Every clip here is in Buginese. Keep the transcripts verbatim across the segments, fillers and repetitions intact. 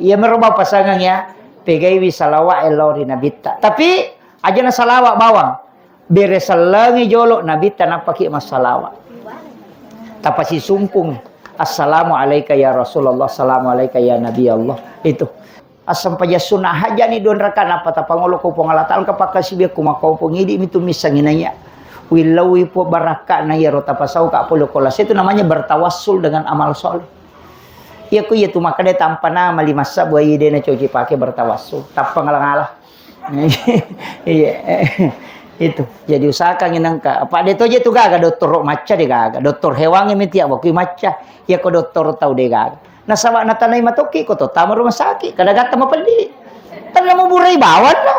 Iya mero bawang pasangeng ya, pegaiwi salawat lao ri Nabitta. Tapi aja na salawat bawang, bere sellengi jolo Nabitta nappaki massalawa. Tapasisumpung, "Assalamu alaika ya Rasulullah, assalamu alaika ya Nabi Allah." Itu. Assempajang sunna hajani dua rakaat nappa tapangolo ko Puang Allah Ta'ala, engka pakkasibiakku makkaupung idi mitu missangi naiya. Willaui po barakka'na iyaro tapasau ka pole ko lase, itu namanya bertawassul dengan amal soleh. Iya ko iya tu makkeda tampa nama lima sabbu ai de nacoki pake bertawassul. Tappa ngala-ngala. Iya. Itu. Jadi usahakan nengka. Apa de toje tu gaga dottoro macca de gaga. Dottoro hewangnge meti awakui macca. Iya ko dottoro tau de gaga. Nasaba natanai matokki ko to tama rumah sakit. Kada gatta mapeddi. Tanna muburai bawang no.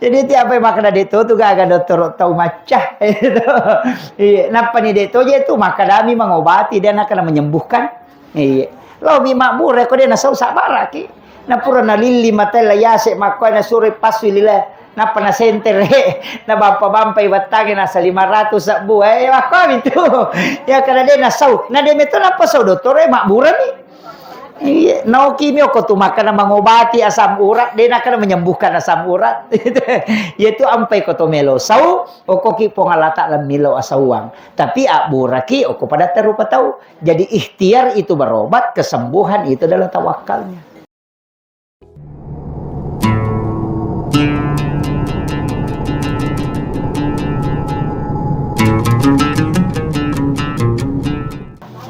Jadi tiap makkeda de to tu gaga dottoro tau macca. Itu. Iya. Nappa ni de toje tu makkeda mi mengobati dan akan menyembuhkan. Iya. Lao mi mabbura ko de nasau sabbaraki. Napura nalilli matae la yase makkoe nasuro passui lila. Nappa nasentere. Nabampa-bampai battange nasa lima ratus sabbu. Eh, makkoe mitu. Ya kada de nasau. Na de meto nappa sau dottoro e mabburami. Iya, naoki mi oko tu makkeda mengobati asam urat, de nakkeda menyembuhkan asam urat. Yaitu ampai ko to melo sau, okoki Puang Allah Ta'ala milo asauang. Tapi abburaki oko pada terupa tau. Jadi ikhtiar itu berobat, kesembuhan itu adalah tawakalnya.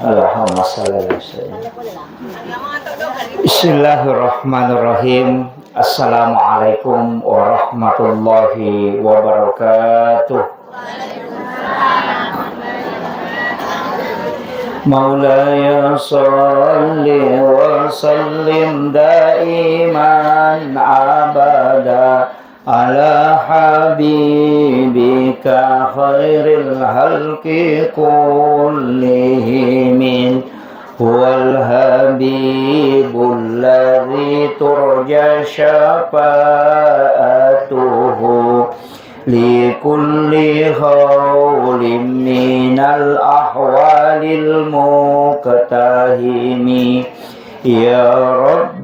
Allahumma shalli ala sayyidina. Bismillahirrahmanirrahim. Assalamualaikum warahmatullahi wabarakatuh. مولاي صل وسلم دائما أبدا على حبيبك خير الخلق كلهم، هو الحبيب الذي ترجى شفاعته لكل هول من الأهوال المقتحم. يا رب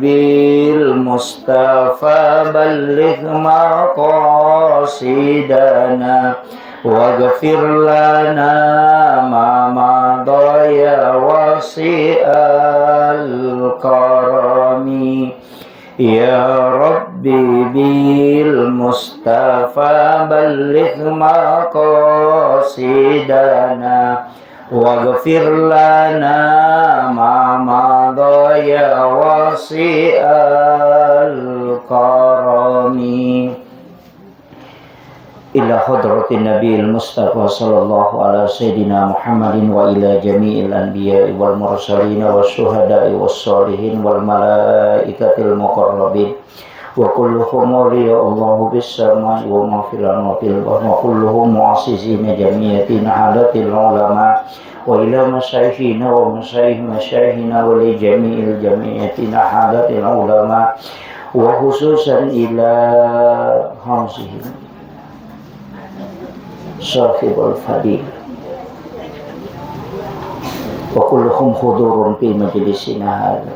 بالمصطفى بلغ مقاصدنا واغفر لنا ما مضى يا واسع الكرم. يا رب بالمصطفى بلغ مقاصدنا واغفر لنا ما مضى يا واسع الكرم. إلى حضرة النبي المصطفى صلى الله على سيدنا محمد وإلى جميع الأنبياء والمرسلين والشهداء والصالحين والملائكة المقربين وكلهم أولياء الله بالسماء وما في الأرض وكلهم معززين جميعة حضرة العلماء وإلى مشايخنا ومشايخ مشايخنا ولجميع الجمعية حضرة العلماء وخصوصا إلى خمسهم صاحب الفضيلة وكلهم حضور في مجلسنا هذا،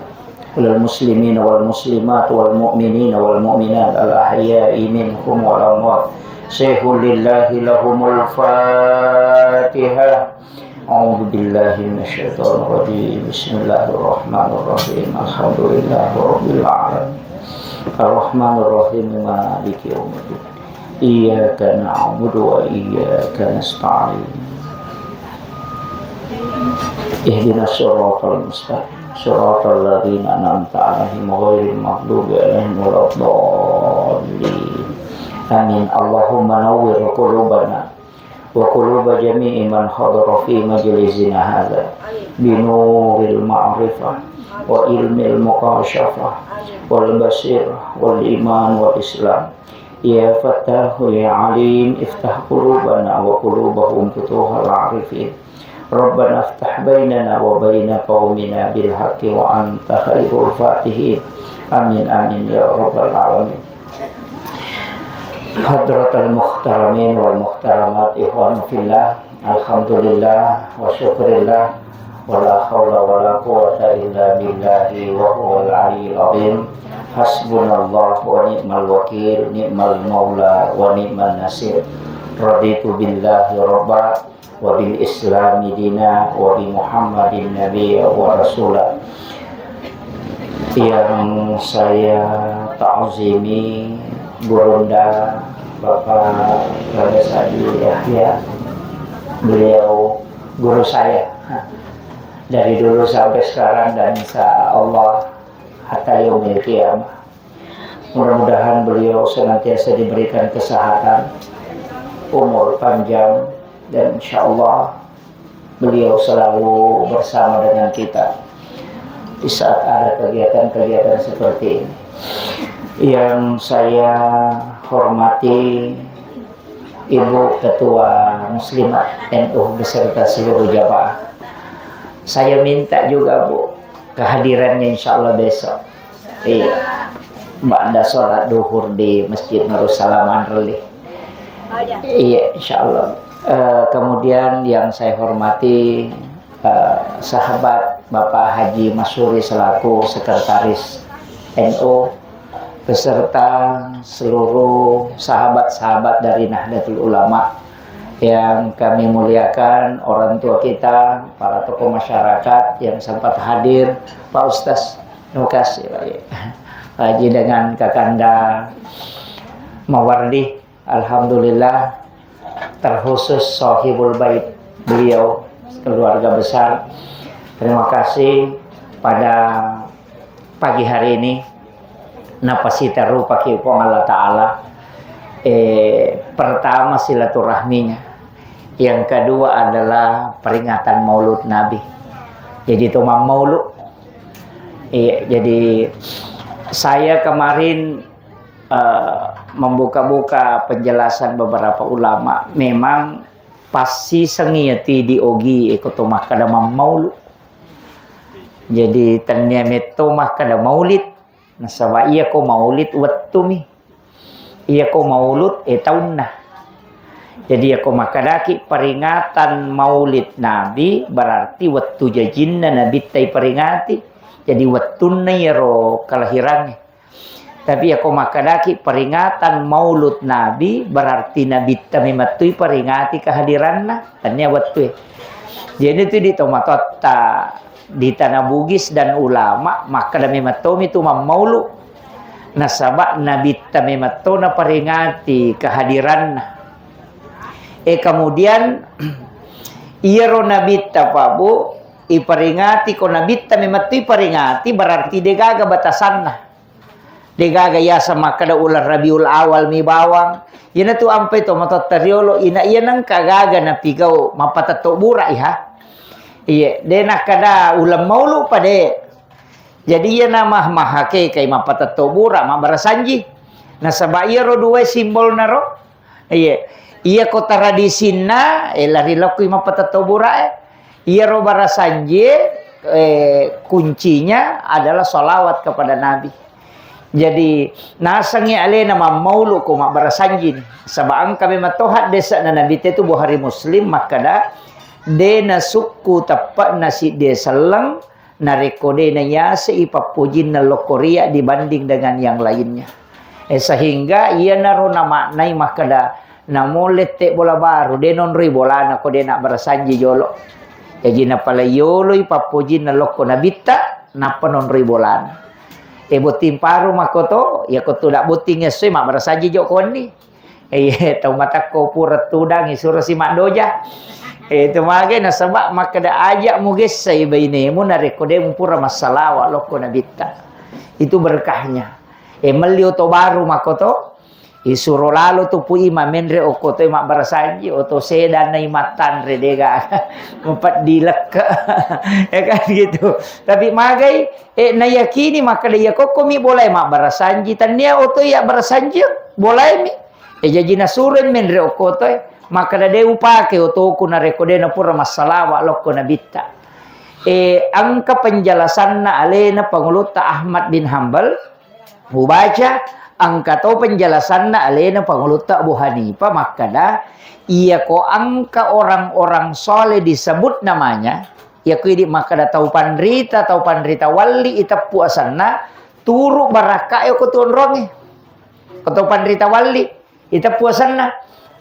وللمسلمين والمسلمات والمؤمنين والمؤمنات الأحياء منهم والأموات، سيحوا لله لهم الفاتحة. أعوذ بالله من الشيطان الرجيم. بسم الله الرحمن الرحيم. الحمد لله رب العالمين. الرحمن الرحيم. مالك يوم الدين. إياك نعبد وإياك نستعين. اهدنا الصراط المستقيم. صراط الذين أنعمت عليهم غير المغضوب عليهم ولا الضالين. آمين. اللهم نور قلوبنا وقلوب جميع من حضر في مجلسنا هذا بنور المعرفة وعلم المكاشفة والبصيرة والإيمان والإسلام. يا فتاح يا عليم، افتح قلوبنا وقلوبهم فتوح العارفين. ربنا افتح بيننا وبين قومنا بالحق وأنت خير الفاتحين. آمين، آمين يا رب العالمين. حضرة المحترمين والمحترمات، إخوان في الله، الحمد لله وشكر الله Wala haula wala quwwata illa billahi wa huwal aliyyil azim. Hasbunallah wa ni'mal wakil, ni'mal maula wa ni'man nasir. Raditu billahi rabba wa bil islami dina wa bi Muhammadin nabiyya wa rasula. Yang saya ta'zimi Gurunda Bapak Raden Sadi Yahya, beliau guru saya dari dulu sampai sekarang dan insya Allah hatta yaumil qiyamah. Mudah-mudahan beliau senantiasa diberikan kesehatan, umur panjang, dan insya Allah beliau selalu bersama dengan kita di saat ada kegiatan-kegiatan seperti ini. Yang saya hormati Ibu Ketua Muslimat N U beserta seluruh jamaah. Saya minta juga, Bu, kehadirannya insya Allah besok. Iya. Ba'da sholat duhur di Masjid Nurussalam Anreli. Iya, insya Allah. Eh, kemudian yang saya hormati, eh, sahabat Bapak Haji Masuri selaku sekretaris N U, beserta seluruh sahabat-sahabat dari Nahdlatul Ulama yang kami muliakan, orang tua kita, para tokoh masyarakat yang sempat hadir, Pak Ustaz, terima kasih, Pak Haji, dengan Kakanda Mawardi. Alhamdulillah, terkhusus Sohibul Bait, beliau, keluarga besar. Terima kasih pada pagi hari ini, napasita rupaki Puang Allah Ta'ala. Eh, pertama silaturahminya, yang kedua adalah peringatan Maulud Nabi. Jadi, itu mammaulu. Iya, jadi saya kemarin, eh, membuka-buka penjelasan beberapa ulama. Memang pasti sengi ya ti di ogi eko to makkada mammaulu. Jadi, tennia metto makkada maulid, nasaba iya ko maulid wettumi. Iya ko maulud, eh, taunna. Jadi, iya ko makkadaki peringatan maulid Nabi, berarti wettu jajinna Nabitta iperingati. Jadi, wettunna iyaro kelahirannya. Tapi iya ko makkadaki peringatan maulud Nabi, berarti Nabitta memettui peringati kehadiranna. Tania wettu. Jadi, itu di tomatoatta di tanah Bugis dan ulama, makkada memettomi tu mammaulu. Nasaba Nabitta memetto naperingati kehadiranna. Eh, kemudian, iyaro Nabitta, Pak Bu, iperingati, ko Nabitta memettu iperingati, berarti degaga batasanna. Degaga yaseng makkada uleng Rabiul Awal mi bawang. Iyanatu ampai to matotta riolo, ina iya nengka gaga napigau mappatetto bura iha. Iye, de nakkada uleng maulu pade. Jadi, iyana mah-, mahakekai mappatetto bura, mabbarasanji. Nasaba iyaro duwae simbolna ro. Iya. Iya ko tradisinna, eh, lari lokki mappatetto bura, eh. Iyaro barasanji, eh, kuncinya adalah salawat kepada Nabi. Jadi, nasengngi alena mammaulu ko mabbarasanji ni. Saba engka memang to haddese'na Nabi te tu Bukhari Muslim makkada, de nasukku teppe'na siddi selleng, narekko de nayasei pappojinna lokko riya dibanding dengan yang lainnya. Eh, sehingga iyanaro namaknai makkada, namo lette bola baru, de nonroi bolana ko de nabbarasanji jolo. Jaji napalai yoloi pappojinna lokko Nabitta, nappa nonroi bolana. Eh, botting paru makkoto, iya ko tu dak botting essoi mabbarasanji jo konni. Iye, tau matakko pura tudang, isuro si maddoja. Eh, itu mage nasaba makkeda, "Aja mugessai bainemu narekko de mupura massalawa lokko Nabitta." Itu berkahnya. Eh, melli oto baru makkoto, isuro lalo tu pui mamenre okko to mabbarasanji, oto sedana imattanre dega mupeddi lekke. Ya kan gitu. Tapi magai, eh, nayakini makkeda iya kokkomi bolae mabbarasanji, tannia oto iya barasanji, bolaemi. Eh, jaji nasuroi menre okkotoe, makkeda, "De upake otoku narekko de napura massalawa lokko Nabitta." Eh, engka penjelasanna alena Pangulutta Ahmad bin Hambal, ubaca, engka to penjelasanna alena Pangulutta Abu Hanifah, makkeda, iya ko engka orang-orang soleh disebut namanya, Iya ku idi makkeda tau panrita, tau panrita walli iteppu asenna, turu barakkae ko tu onrongnge. Ko tau panrita walli, iteppu asenna.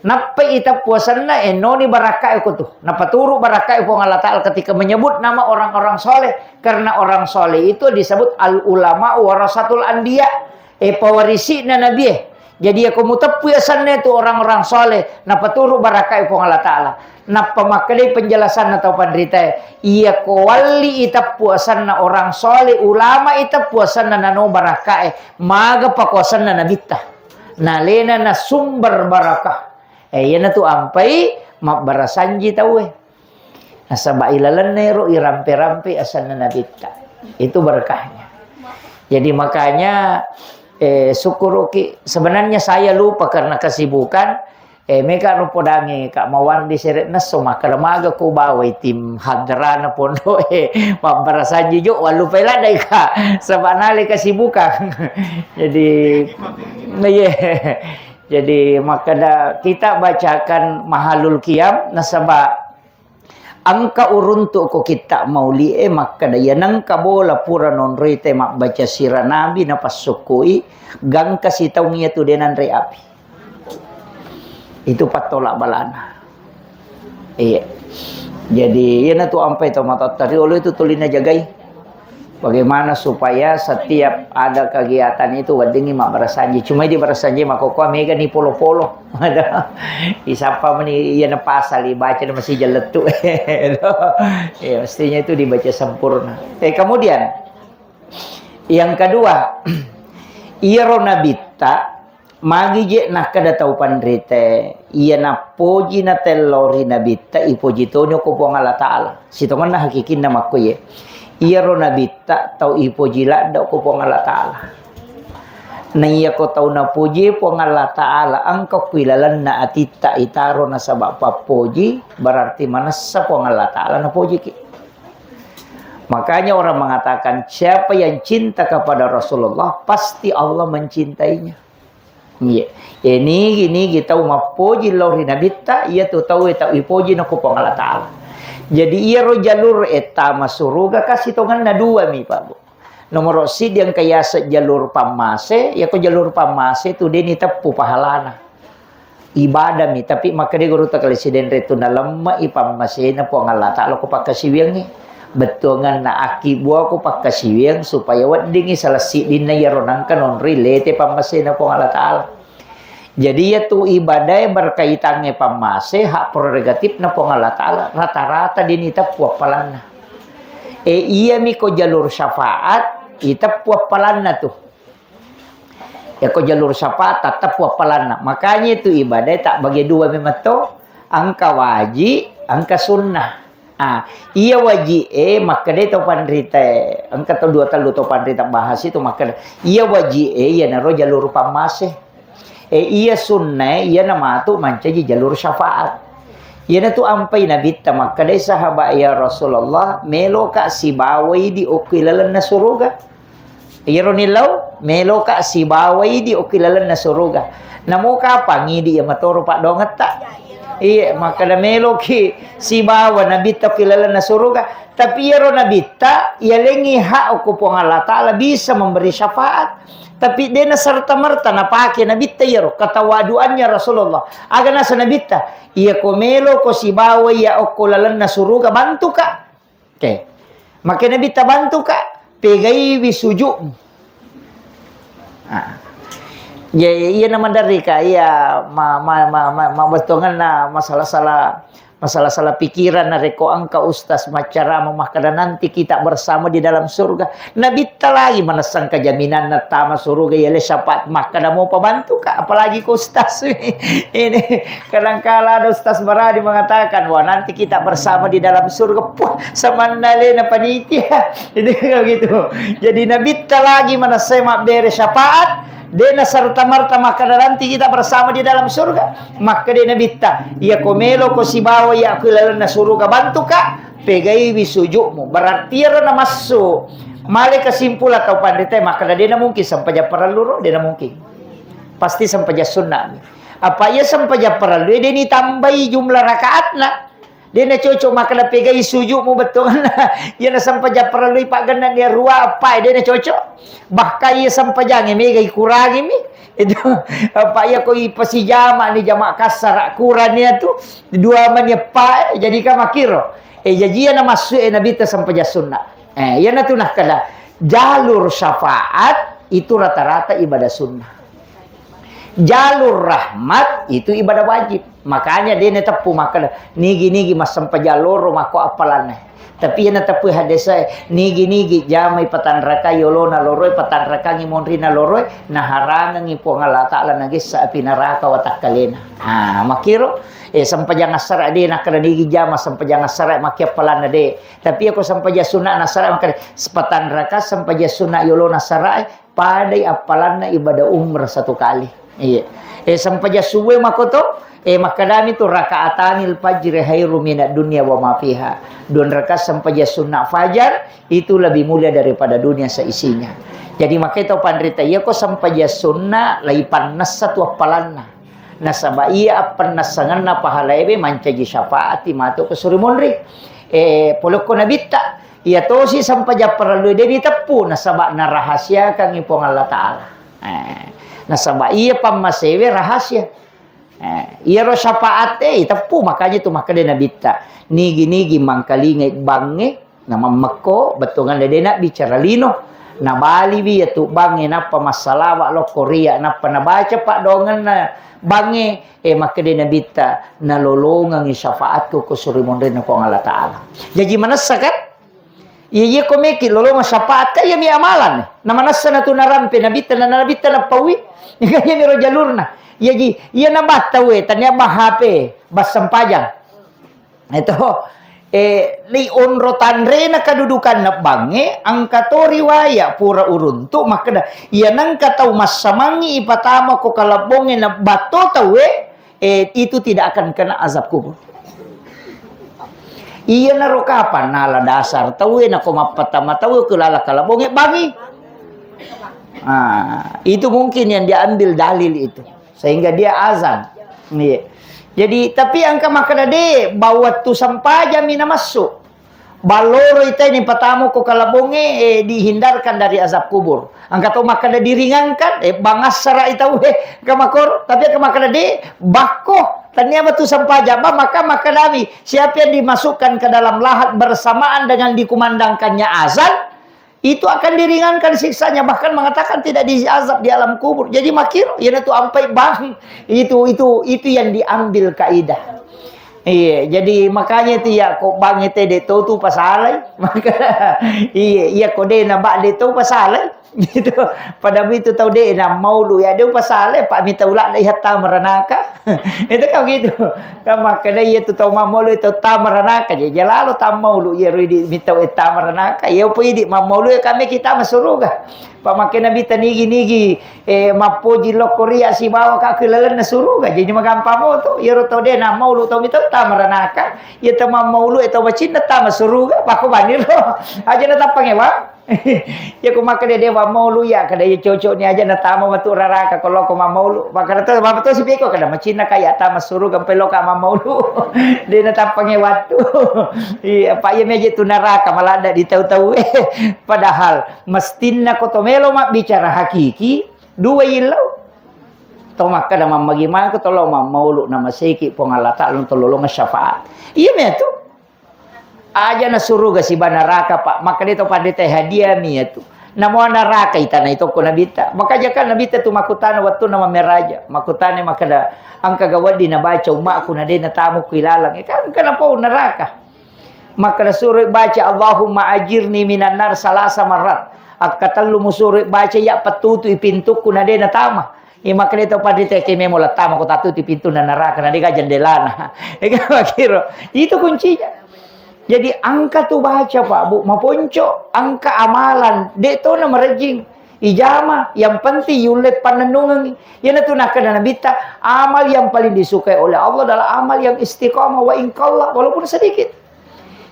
Nappai iteppu asenna, enoni barakkae ko tu. Napaturu barakkae Puang Allah Ta'ala ketika menyebut nama orang-orang soleh. Karena orang soleh itu disebut al ulama warasatul anbiya. E, pawarisi'na nabie. Jadi, iyako muteppui asenna tu orang-orang soleh, napaturu barakkae Puang Allah Ta'ala. Nappa makkedai penjelasanna tau panritae, iyako walli iteppu asenna orang soleh, ulama iteppu asenna nano barakkae, maga pakuasanna nabitta. Nalena na sumber barakah. Eh, iyanatu ampai mabbarasanji tauwe. Nasaba ilalenna ero irampe-rampe asenna nabitta. Itu berkahnya. Jadi makanya, eh, syukuruki. Sebenarnya saya lupa karena kesibukan. Eh, meka ro podangi Kak Mawardi sere nesso makkeda maga ko bawai tim hadrana pondoe mabbarasanji jo, wallupai ladai Kak. Sebab nale kesibukan. Jadi, iya. Jadi makkeda kita bacakan mahalul qiyam nasaba engka uruntu ko kitta mauli'e makkeda, iya nengka bola pura nonroi te mabbaca sira nabi napassukkui, gangka sitaung iya tu de nanre api. Itu pattolak balana. Iya. Jadi, iyanatu ampai to matotta riolo itu tuli najagai. Bagaimana supaya setiap ada kegiatan itu weddingngi mabbarasanji. Cuma di barasanji makkokkoe mega ni polo-polo. Isappa meni iyana pasal ibaca masih jalettu. Ya, mestinya itu dibaca sempurna. Eh, kemudian yang kedua, iyaro nabitta Magi je nakkeda tau panrite, iya nappoji natellao ri nabitta, ipoji toni ko Puang Allah Ta'ala. Sitongenna hakikinna makko ye. Iyaro nabitta tau ipoji ladde ko Puang Allah Ta'ala. Na iyako tau napoji Puang Allah Ta'ala, engka kui lalenna atitta itaro nasaba pappoji, berarti manessa Puang Allah Ta'ala napojiki. Makanya orang mengatakan, siapa yang cinta kepada Rasulullah, pasti Allah mencintainya. Iya. E, nigi-nigi tau mappoji lao ri nabitta, iya tu tau e tau ipoji na ko Puang Allah Ta'ala. Jadi iyaro jalur e tama suruga kasi tongenna dua mi, Pak Bu. Nomoro siddi engka yaseng jalur pammase, yako jalur pammase tu deni teppu pahalana. Ibadah mi, tapi makkeda guru ta kali sidenre tu nalemme'i pammasena Puang Allah Ta'ala ko pakkasiwiangngi. Bettuanganna akkibbua ko pakkasiwiang supaya weddingngi salah siddinna iyaro nengka nonroi lete pammasena Puang Allah Ta'ala. Jadi, iyatu ibadae berkaitangnge pammase, hak prerogatifna Puang Allah Ta'ala, rata-rata deni teppu appalanna. E, iyami ko jalur syafaat, iteppu appalanna tu. Yako jalur syafaat, tatteppu appalanna. Makanya itu ibadae tak bagi dua memang to, engka waji, engka sunnah. Ah, iya waji e, makkedai tau panrita, engka tau dua tellu tau panrita bahas itu makkeda, iya waji e, iyanaro jalur pammase. E, iya sunnae, iyana matu mancaji jalur syafaat. Iyanatu ampai nabitta makkedai sahabat, "Ya Rasulullah, meloka sibawai di okko ilalenna suruga." Iyaro nillau, meloka sibawai di okko ilalenna suruga. Namo kapang idi iya matoro paddoangetta? Iya, makkeda meloki sibawa nabitta okko ilalenna suruga. Tapi iyaro nabitta, iyalengngi hak okko Puang Allah Ta'ala bisa memberi syafaat. Tapi dena serta-merta napake nabitta iyaro ketawaduannya Rasulullah. Aga nasa nabitta, iyako meloko sibawa iya okko lalenna suruga, bantuka. Oke. Makkeda nabitta, bantuka, pegaiwi suju'mu. Ah. Ya, iya na maderri ka, iya ma, ma, ma, ma, ma bettuanganna masalah-salah, masalah-salah pikiran narekko engka ustaz maccarama makkeda nanti kita bersama di dalam surga. Nabitta lagi manessang kajaminanna tama suruga, yale syafaat makkeda mopa bantuka, apalagi ko ustaz. Ini kadangkala ada ustaz Baradi mengatakan, "Wah, nanti kita bersama di dalam surga." Puh, samanna lena panitia. Jadi begitu. Jadi nabitta lagi manessai mabbere syafaat, dena serta-merta makkeda nanti kita bersama di dalam surga. Makkeda nabitta, "Iyako meloko sibawa iya ku lalenna suruga, bantuka, pegaiwi suju'mu." Berarti iyaro namassu. Male kesimpulan tau panrita makkeda dena mungkin sempajang parellu ro, dena mungkin. Pasti sempajang sunnah. Apa iya sempajang parellu, deni tambai jumlah rakaatna. De' nacocok makkeda pegai sujudmu bettuanna. Iya na sempajang parellui paggenna ni rua eppa, de' nacocok. Bahkan iya sempajangnge mega ikurangi mi. Itu, apa iya ko ipasijama ni jama kassara kurang iya tu, dua mani eppa, eh, jadi ka makkiro. Eh, jaji iya na massu e Nabitta sempajang sunna. Eh, iya na tu nakkeda jalur syafaat itu rata-rata ibadah sunnah. Jalur rahmat itu ibadah wajib. Makanya de' nateppu makkeda, nigi-nigi massempajang loro makko appalanna. Tapi iya nateppu hadis e, nigi-nigi jamai patanrakai yolona loroe, patanrakangi monrina loroe, naharangengi Puang Allah Ta'ala nagessa api neraka watakkalena. Ah, makkiro, eh, sempajang assara de' nakkeda nigi jama sempajang assara makki appalanna de'. Tapi iya ko sempajang sunna assara makkeda, patanraka sempajang sunna yolona assara e, padai appalanna ibadah umrah satu kali. Iya. Eh, sempajang subuh makoto, eh, makkedami tu, "Rakaatanil fajri khairu minad dunya wa ma fiha." Dua rakaat sempajang sunna fajar itu lebih mulia daripada dunia seisinya. Jadi makanya tau panrita, iya ko sempajang sunna lai pannessa tu appalanna. Nasaba iya appennassangenna pahalaewe mancaji syafaati matu ko suri monri. Eh, polokko nabitta, iya tosi sempajang parellu de' diteppu, nasaba narahasiakangngi Puang Allah Ta'ala. Eh, nasaba iya pammasewe rahasia. Eh, iyaro syafaat e iteppu, makanya tu makkeda nabitta, nigi-nigi mangkalingai bangnge, namammekko, bettuanna de' nabbicara lino. Nabaliwi iya tu bangnge nappa massalawa lokko ria, nappa nabaca paddoangenna bangnge, eh, makkeda nabitta, nalolongengngi syafaatku ko suri monrinna Puang Allah Ta'ala. Jaji manessa kan? Iya, iya, ko meki lolongeng syafaat, kan iyami amalan. Na manessa natu narampe nabitta, na nabitta napaui. Kan iyami ro jalurna. Iya ji, iya nabatta we, tania ba H P, bas sempajang. Itu, eh, li onro tanrena kedudukanna bangnge, engka to riwayat pura uruntu makkeda, iya nengka tau massamangi ipatama ko kalebbongnge na batto tauwe, eh, itu tidak akan kena azab kubur. Iyanaro kapang nala dasar tauwe, nako mappatama tauwe ko lala kalabonge bangi. Ah, itu mungkin yang diambil dalil itu. Sehingga dia azan. Iya. Jadi, tapi engka makkeda de, bahwa tu sempajang mi namassu. Balloroi tau ni patamu ko kalabongnge, eh, dihindarkan dari azab kubur. Engka to makkeda diringankan, eh, bangassara i tau, eh, engka makkoro. Tapi engka makkeda de, bakko, tania matu sempajang, ba, maka makkedami, siapa yang dimasukkan ke dalam lahat bersamaan dengan dikumandangkannya azan, itu akan diringankan siksanya, bahkan mengatakan tidak diazab di alam kubur. Jadi makkiro, iyanatu ampai bang, itu, itu, itu yang diambil kaidah. Iya, jadi makanya itu ya, ko bang itu de tau tu pasalai. Maka, iya, iya, ko de na ba de tau pasalai. Gitu. Pada itu tau de na maulu ya, de pasalai, Pak, mita ulah de hatta meranaka. Itu kan gitu. Kan makkeda iya tu tau mammaulu, tau tama ranaka, je jalalo tau mammaulu, iya rui di mitau e tama ranaka, iya upo idi mammaulu, iya kame kita masuruga. Pak, makkeda nabitta nigi-nigi, eh, mappoji lokko ria sibawa ka ke lalenna suruga, jadi magampang mo tu, iya ro tau de na maulu tau mitau tama ranaka, iya tau mammaulu, eh, tau macinna tama suruga, pakko bani ro, aja na tappangewa. Iya, ko makkeda de mammaulu, iya, kada iya cocok ni aja natama matu raraka ko loko mammaulu. Makkeda to, mapa to sipiko kada macinna kaya tama suruga mpai loka mammaulu. De natappangi wattu. Iya, pa iya meje tu naraka maladda di tau-tau. Padahal mestinna ko to melo mabbicara hakiki, dua illau. To makkeda mammagi mangko to lao mammaulu namaseki Puang Allah Ta'ala to lolonga syafaat. Iya metu. Aja na suruga siba naraka, Pak. Makkeda to pandita hadiah mi iyatu. Namo naraka itana itoko nabitta. Maka jaka nabitta tu makkutana wattunna mammeraja. Makkutana makkeda, engka ga wedding nabaca ummakku na de natamu ku ilalang. Eh, kan engka napau naraka. Makkeda suroi baca Allahumma ajirni minan nar salasa marrat. Akka tellu musuroi baca ya pettutu i pintukku na de natama. Iya, makkeda to pandita ke memo lattama ko tatuti pintunna naraka, na dega jendelana. Ega makkiro. Itu kuncinya. Jadi engka tu baca, Pak, Bu, maponco, engka amalan, de to na merejing. Ijama, yang penting yulle pannennungengi. Iyanatu nakkeda nabitta, amal yang paling disukai oleh Allah adalah amal yang istiqamah wa in qalla, walaupun sedikit.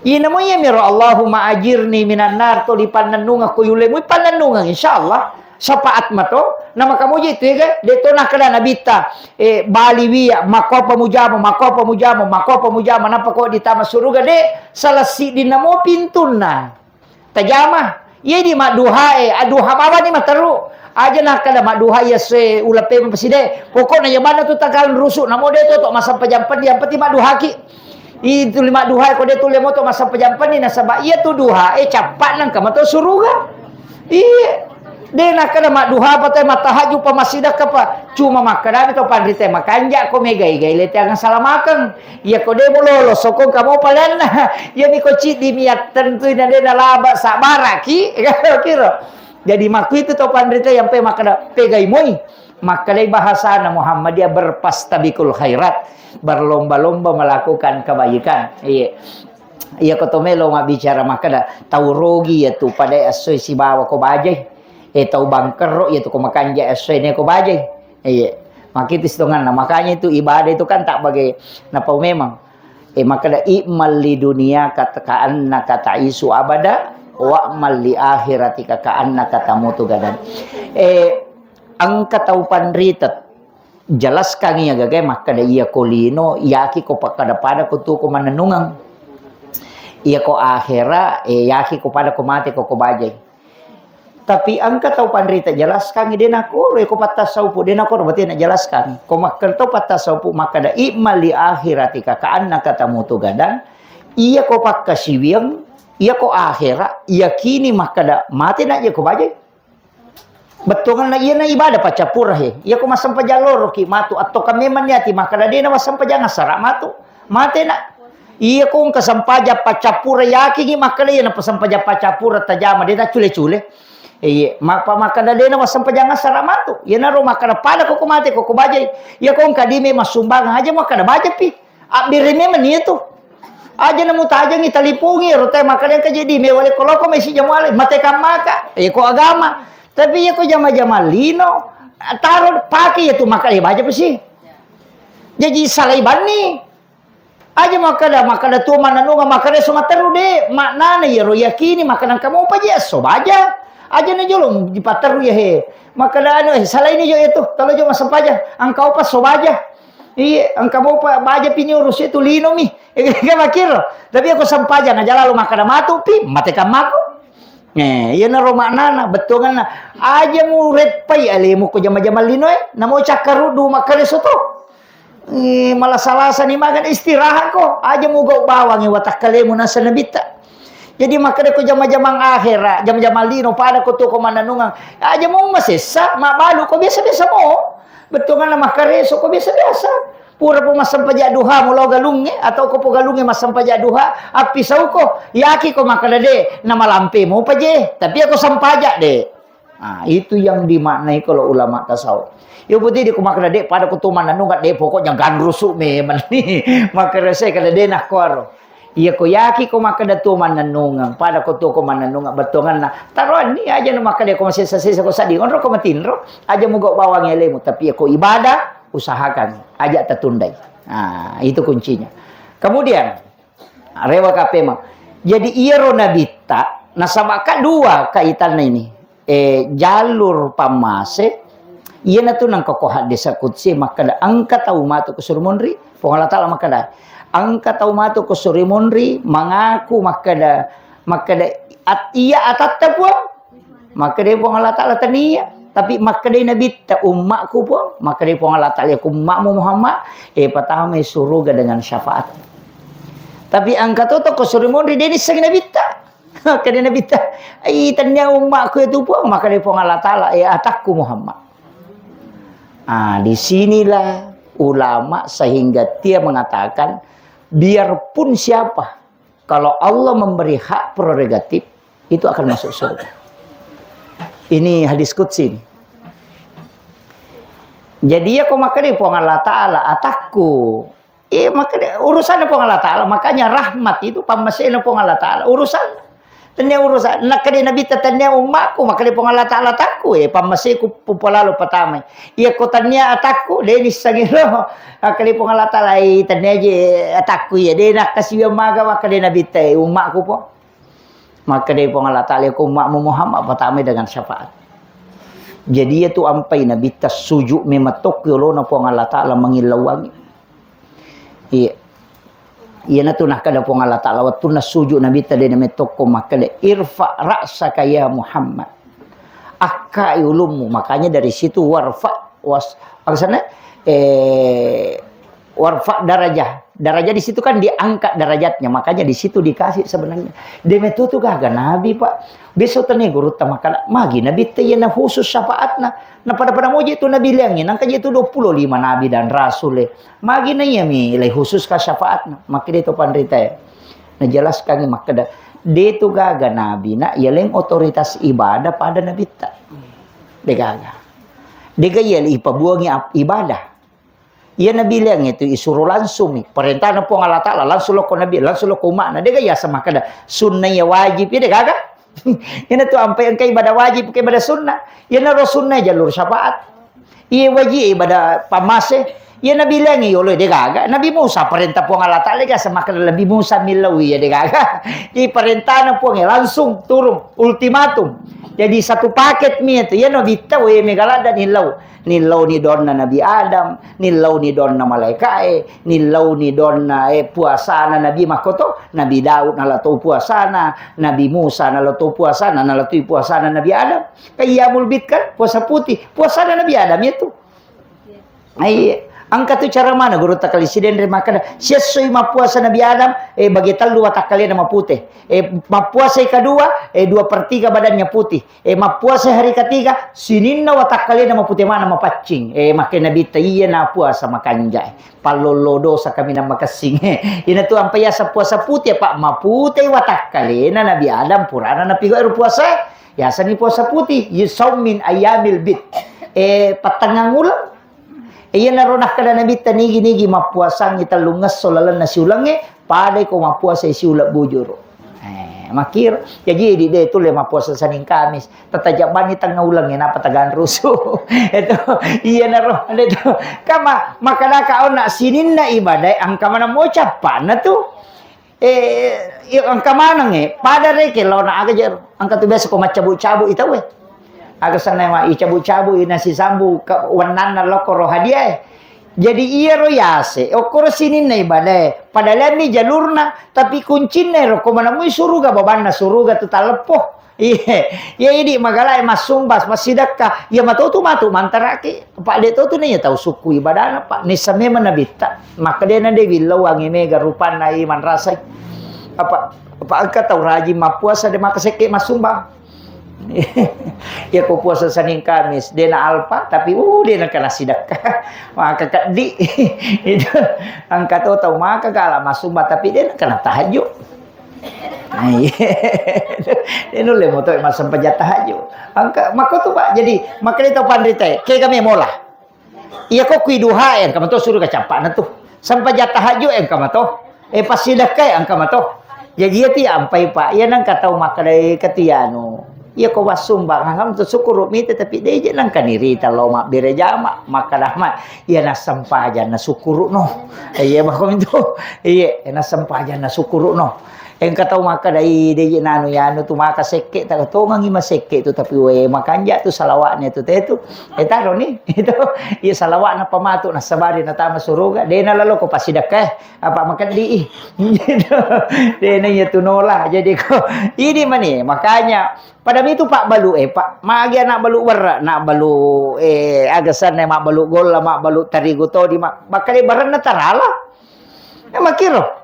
Inamo iyamiro Allahumma ajirni minan nar to dipannennungeng ko yullemu, pannennungeng, insyaallah. Syafaat mato, na makamuji tu ga, de to nakkeda nabitta, eh, bali wiya, makopa mujama, makopa mujama, makopa mujama, nappa ko ditama suruga, de, salah siddinna mo pintunna. Tajama. Iya di madduhae, adduha bawani materu. Aja nakkeda madduha iya se ula pemeng peside. Pokokna iya bana tu takan rusu, namo de to, to masampajang pendi, yang penting madduhaki. Itu lima duha ko de tulle moto massempajang penni nasaba iya tu duha e cappa nengka mato suruga. Iya. De nakkeda madduha pa te, matahaju pa, massidakka pa. Cuma makkeda mi to panrita makanja ko megai-gai le teangang salamakeng. Iya ko de mulolo sokong kamo palenna. Iya mi ko ciddi mi attentu na de nalaba sabaraki. Kiro. Jadi makku itu to panrita yang pe makkeda pegai moi. Makkedai bahasana Muhammadiyah berpastabikul khairat, berlomba-lomba melakukan kebaikan. Iya. Iya ko to melo mabbicara makkeda tau rogi ya tu pada esso sibawa ko bajai. Eh tau bangkerro ya tu ko makanja esso ne ko bajai. Iya. Makitu sitonganna. Makanya itu ibadah itu kan tak bagai napau memang. Eh makkeda i'mal li dunia kat- ka'annaka ta'isu abada wa'mal li akhiratika ka'annaka tamutu gadan. Eh engka tau panrita jelaskangngi agaga makkeda iya ko lino yaki ko pakkada-pada ko tuo ko mannennungeng. Iya ko akhera, eh, yaki ko pada ko mate ko ko bajai. Tapi engka tau panrita jelaskangngi de nakoro, iya ko pattasaupu de nakoro, berarti na jelaskangngi. Ko makkeda tau pattasaupu makkeda i'mal li akhiratika ka'annaka tamutu gadan, iya ko pakkasiwiang, iya ko akhera, yakini makkeda mate na iya ko bajai. Bettuanganna iyana ibadah paccappura he. Iya ko massempajang loroki matu attoka memang niati makkeda dena massempajang assara matu. Mate na. Iya ko engka sempajang paccappura yakingi makkeda iyana pasempajang paccappura tajama de taccule-cule. Iya, mappa makkeda dena massempajang assara matu. Iyanaro makkeda pada ko ko mate ko ko bajai. Iya ko engka dime massumbangan aja makkeda bajapi. Abbiri memang iya tu. Aja na mutajengi talipungi ro te makkeda engka jadi mewale ko loko mesi jamuale mate kammaka. Eh ko agama. Tapi iya ko jama-jama lino taro pake iya tu makkeda baja pesi. Jaji salai banni. Aja makkeda makkeda tu mannanunga makkeda so materu de maknana iya ro yakini makkeda engka mopa je esso baja. Aja na jolo dipatteru iya he. Makkeda anu eh salai ni jo iya tu. Talo jo massempajang. Engka opa so baja. Iya, engka mopa baja pini urus itu lino mi. Iya makkiro. Tapi aku sempajang aja lalu makkeda matu pi, mate kammaku. Eh, iyanaro maknana, bettuanganna. Aja mu reppai alemu ko jama-jama lino eh, namo cakkaruddu makkeda soto. Eh, malasa-lasa ni makan istirahat ko. Aja mu gau bawangi watakkalemu nasa nabitta. Jadi makkeda ko jama-jamang akhera, jama-jamang lino pada ko tuo ko mannanungang. Aja mu masessa, mabalu ko biasa-biasa mo. Bettuanganna makkareso ko biasa-biasa. Pura po massempaja duha mulo galungnge atau ko po galungnge massempaja duha, appisauko, yaki ko makkeda de, namalampe mopa je, tapi ako sempaja de. Ah, itu yang dimaknai kalau ulama tasawuf. Yo putih di ko makkeda de, pada ko tu mannanunga de, pokoknya ganrusu memang ni. Makkeda saya kada de nakkuaro. Iya ko yaki ko makkeda tu mannanunga, pada ko tu ko mannanunga bettuanganna. Taroanni aja na makkeda ko masesa-sesa ko sadi, onro ko matinro, aja muga bawang elemu, tapi ko ibadah usahakan, aja tatundai. Nah, itu kuncinya. Kemudian, rewa kapema. Jadi iyaro nabitta, nasabaka dua kaitanna ini. Eh, jalur pammase, iyanatu nangka ko haddesa kutsi makkeda engka tau matu ko suri monri, Puang Allah Taala makkeda, engka tau matu ko suri monri, mangaku makkeda, makkeda, at-, iya atatta Puang, Makkedai Puang Allah Taala, "Tania." Tapi makkedai Nabitta, "Ummakku, Puang." Makkedai Puang Allah Taala, "Iya ku ummakmu Muhammad, eh, patamai suruga dengan syafaat." Tapi engka to tokko suri monri, de nissengi Nabitta. Makkedai Nabitta, "Ai, tania ummakku itu, Puang." Makkedai Puang Allah Taala, "Eh, atakku Muhammad." Ah, di sinilah ulama sehingga dia mengatakan, biarpun siapa, kalau Allah memberi hak prerogatif, itu akan masuk surga. Ini hadis qudsi ini. Jadi, iya ko makkeda Puang Allah Taala, atakku. Eh, makkeda urusanna Puang Allah Taala, makanya rahmat itu pammasena Puang Allah Taala. Urusan. Tania urusan. Nakkeda Nabitta, "Tania ummakku," makkeda Puang Allah Taala, "Atakku." Eh, pammaseku pupalalo patamai. Iya ko tania atakku, de nissengi ro. Makkeda Puang Allah Taala, "Eh, tania je atakku iya." De nakkasiwiang maga makkeda Nabitta, "Eh, ummakku, Puang." Makkedai Puang Allah Taala, "Ko ummakmu Muhammad, patamai dengan syafaat." Jadi, iya tu ampai Nabitta sujud memang tokko yolona Puang Allah Ta'ala mangillauangi. Iya. Iyanatu nakkeda Puang Allah Ta'ala, wettunna sujud Nabitta de' namettokko makkeda, "Irfa ra'saka ya Muhammad." Akkai ulummu. Makanya dari situ warfa was-, alasannya, eh, warfa darajah. Darajah di situ kan diangkat darajatnya, makanya di situ dikasih sebenarnya. De' metu tu gaga Nabi, Pak. Beso tene gurutta makkeda, magi Nabitta iyana khusus syafaatna. Na pada-pada moji tu Nabi liangi, nangka je tu dua puluh lima nabi dan rasul e. Magi na iyami lei khusus ka syafaatna. Makkeda to panrita e. Najelaskangi makkeda, de' tu gaga Nabi na iya leng otoritas ibadah pada Nabitta. De' gaga. De' gaga iya lei ipabuangi ap-, ibadah. Iya Nabi liang itu isuro langsung mi. Perintahna Puang Allah Ta'ala langsung lokko Nabi, langsung lokko umma'na. De' gaga yaseng makkeda sunnah iya wajib, iya de' gaga. Iyana tu ampai engka ibadah wajib, engka ibadah sunnah. Iyana ro sunnah jalur syafaat. Iya wajib ibadah pammase. Iya Nabi liang yolo de' gaga. Nabi Musa perintah Puang Allah Ta'ala ga yaseng makkeda Nabi Musa millau iya de' gaga. Jadi perintahna Puang iya langsung turun ultimatum. Jadi satu paket mi itu. Iya Nabitta we mega ladda nillau. Nillauni donna Nabi Adam, nillauni donna malaika'e, nillauni donna, eh, puasana Nabi makkoto, Nabi Daud nalato puasana, Nabi Musa nalato puasana, nalatoi puasana Nabi Adam. Kan Ayyamul Bid kan, puasa putih, puasana Nabi Adam itu. Iya. Engka tu cara mana guru takali sidenre makkeda, siessoi mappuasa Nabi Adam, eh, bagi tellu watakkalena mapute. Eh, mappuasai kedua, eh, dua per tiga badannya putih. Eh, mappuasa hari ketiga, sininna watakkalena mapute mana mapaccing. Eh, makkeda Nabitta iya na puasa makanja. Pallollo dosa kaminang makessing. Ina tu ampa yaseng puasa putih, Pak, mapute watakkalena Nabi Adam purana napigau ero puasa. Yasani puasa putih, yusau min ayyamil bid. Eh, pattengngang uleng. Iyanaro nakkeda Nabitta, nigi-nigi mappuasangngi tellungngesso lalenna siulengnge, padai ko mappuasai siuleng bujuru. Eh, makkiro. Jaji idi de tulle mappuasa Senin Kamis. Tetajabanni tengnga ulengnge, napa taganrusu. Itu, iyanaro, itu. Kama, makkedaka onna sininna ibadae, engka maneng mo cappana tu. Eh, iya, engka maneng, eh. Pada rekeng laona aga je, engka tu biasa ko maccabu-cabu i tauwe. Aga senna ma, icabu-cabu, ina sisambu ke wennanna lokko ro hadiah, eh. Jadi iyaro yase, okkoro sininna ibadae. Pada lemmi jalurna, tapi kuncinna ero ko manamui suruga, babanna suruga tu taleppo. Iya, iya idi magalae massumba, massidekka. Iya matotu matu mantaraki. Pak de totu ne iya tau sukku ibadana, Pak. Nissa memang Nabitta. Maka de na de willau ange mega rupanna iman rasai. Apa, apa engka tau rajin mappuasa de maka sekke massumba. Iya ko puasa Senin Kamis, de na alpa, tapi uh de na kena sidekka. Maka keddi. Itu engka to tau maka kala massumba tapi de na kena tahajud. Nah, iya. Dia nulle moto massempajang tahajud. Engka, makko tu, Pak. Jadi, makanya tau panrita, kega me mola. Iya ko kui duha, eh, engka mato suruh kacappana tu. Sempajang tahajud, eh, engka mato. Eh, passidekka, eh, engka mato. Jadi, iya ti ampai, Pak. Iya nang katau makkadai katianu. Iya ko wassumbang, alhamdulillah, sukkuru mita, tapi de je nang kanirita lo mabbere jama, makkada ma, iya nassempajang na sukkuru no. Iya, makko itu. Iya, nassempajang na sukkuru no. Engka tau makkadai, de je nanu yanu tu maka sekke, tak tongangi masekke tu, tapi we makanja tu salawatnya tu te tu. Eh, taro ni, itu. Iya, salawatna pamatu nasabari natama suruga, de na lalo ko pasidekka, eh. Apa makeddi i. Gitu. De na iya tu nola. Jadi ko, ini mani, makanya pada mitu pabbalu e, Pak. Magi anak balu werra, nak balu, eh, agasanna mak balu golla, mak balu tarigu todi, mak bakale baranna tarala. Eh, makiro.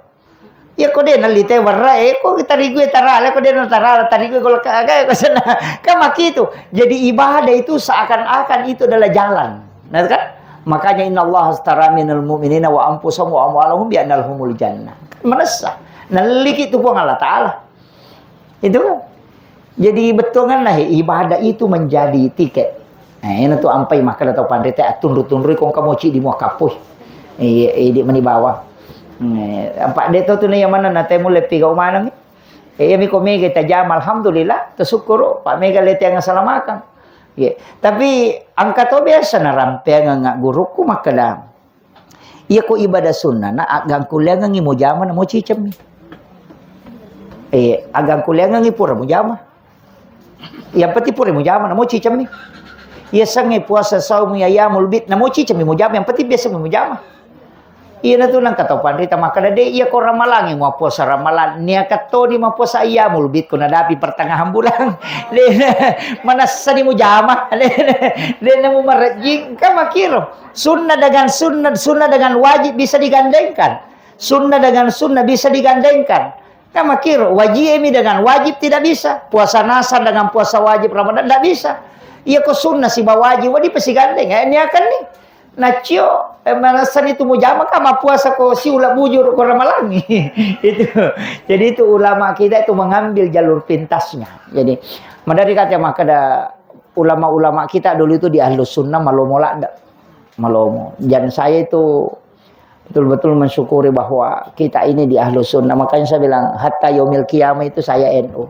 Iya ko de nalli te werra, eh, ko tarigu e tarala, ko de na tarala, tarigu e golla ka, ka, ko sana. Kan makitu. Jadi ibadah itu seakan-akan itu adalah jalan. Nah, kan? Makanya innallaha astara minal mu'minina wa anfusahum wa amwalahum bi anna lahumul jannah. Kan manessa. Nalliki tu Puang Allah Ta'ala. Itu kan. Jadi bettuanganna he, ibadah itu menjadi tiket. Nah, ina tu ampai makkada tau panrita attunru-tunrui kong kamoci di mua kapui. Iya, idi mani bawang. Eh, apa de to tu na iya maneng na temu leppi gau maneng. Eh, iya mi ko mega tajama, alhamdulillah, tersyukur, Pak, mega lete yang salamakang. Iya. Tapi engka to biasa narampeang nga guruku makkada. Iya ko ibadah sunnah, na agangkuliangengi mujama na mo cicemmi. Eh, agangkuliangengi pura mujama. Yang penting pura mujama na mo cicemmi. Iya sengnge puasa saumi ayyamul bid, namo cicami mujama, yang penting biasa mujama. Iya natu nangka tau panrita makkeda, de iya ko ramalangi mappuasa ramalang, niaka toni mappuasa ayyamul bid ko nadapi pertengahan bulan. De manessani mujama. De, de namu marejjing, kan makkiro. Sunnah dengan sunnah, sunnah dengan wajib bisa digandengkan. Sunnah dengan sunnah bisa digandengkan. Kan makkiro, wajiemi dengan wajib tidak bisa. Puasa nasar dengan puasa wajib Ramadan tidak bisa. Iya ko sunnah siba wajib, wadi pasigandeng, eh, niakan ni. Nacio, eh, manessani tu mujama ka mappuasa ko siula bujur ko ramalangi. Itu. Jadi itu ulama kita itu mengambil jalur pintasnya. Jadi, madari kata makkeda ulama-ulama kita dulu itu di Ahlus Sunnah malomo ladde. Malomo. Dan saya itu betul-betul mensyukuri bahwa kita ini di Ahlus Sunnah. Makanya saya bilang, hatta yaumil qiyamah itu saya N U.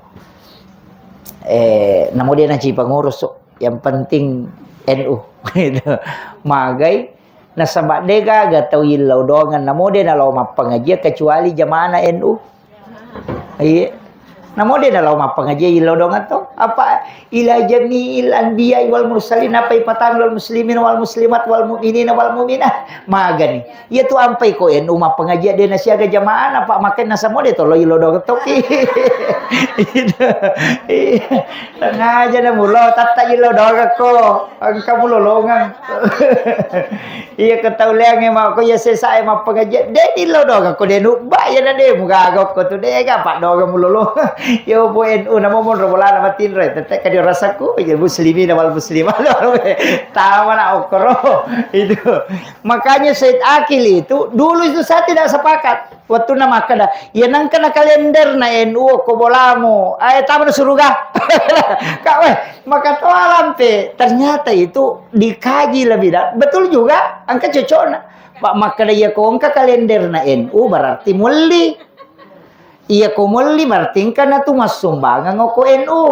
Eh, namo de naci pengurus, yang penting N U. Gitu. Magai, nasaba de gaga tau illau doangeng, namo de nalao mappangajian kecuali jamaah N U. Iya. Namo de nalao mappangajian illau doangeng to. Apa ila jami'il anbiya wal mursalin, apa ipatang wal muslimin wal muslimat wal mu'minin wal mu'minat. Magani. Iya tu ampai ko N U mappangajian de nasiaga jamaah, apa makan nasamo de tolo illau doangeng toki. Itu. Iya. Tengaja na mulo tatta illau doangeng ko. Engka mulolongeng. Iya, ketauleangnge ma-, ko iya sesae mappangajian, de dillo doga ko de nubba, iya na de mugaga ko tu de ga paddoga mulolongeng. Iya, bo N U namo monro bolana matinro, tette ka di rasaku, iya muslimina wal muslimat. Tama na okkoro. Itu. Makanya Said Akil itu, dulu itu saya tidak sepakat. Wettunna makkeda, "Iya nengka na kalenderna N U ko bolamu, ae tamana suruga." Kak, weh, makatoa lampe. Ternyata itu dikaji lebih dalam. Betul juga, engka cocokna. Pak makkeda, "Iya ko engka kalenderna N U berarti mulli. Iya ko mulli berarti engka na tu massumbangeng ko N U."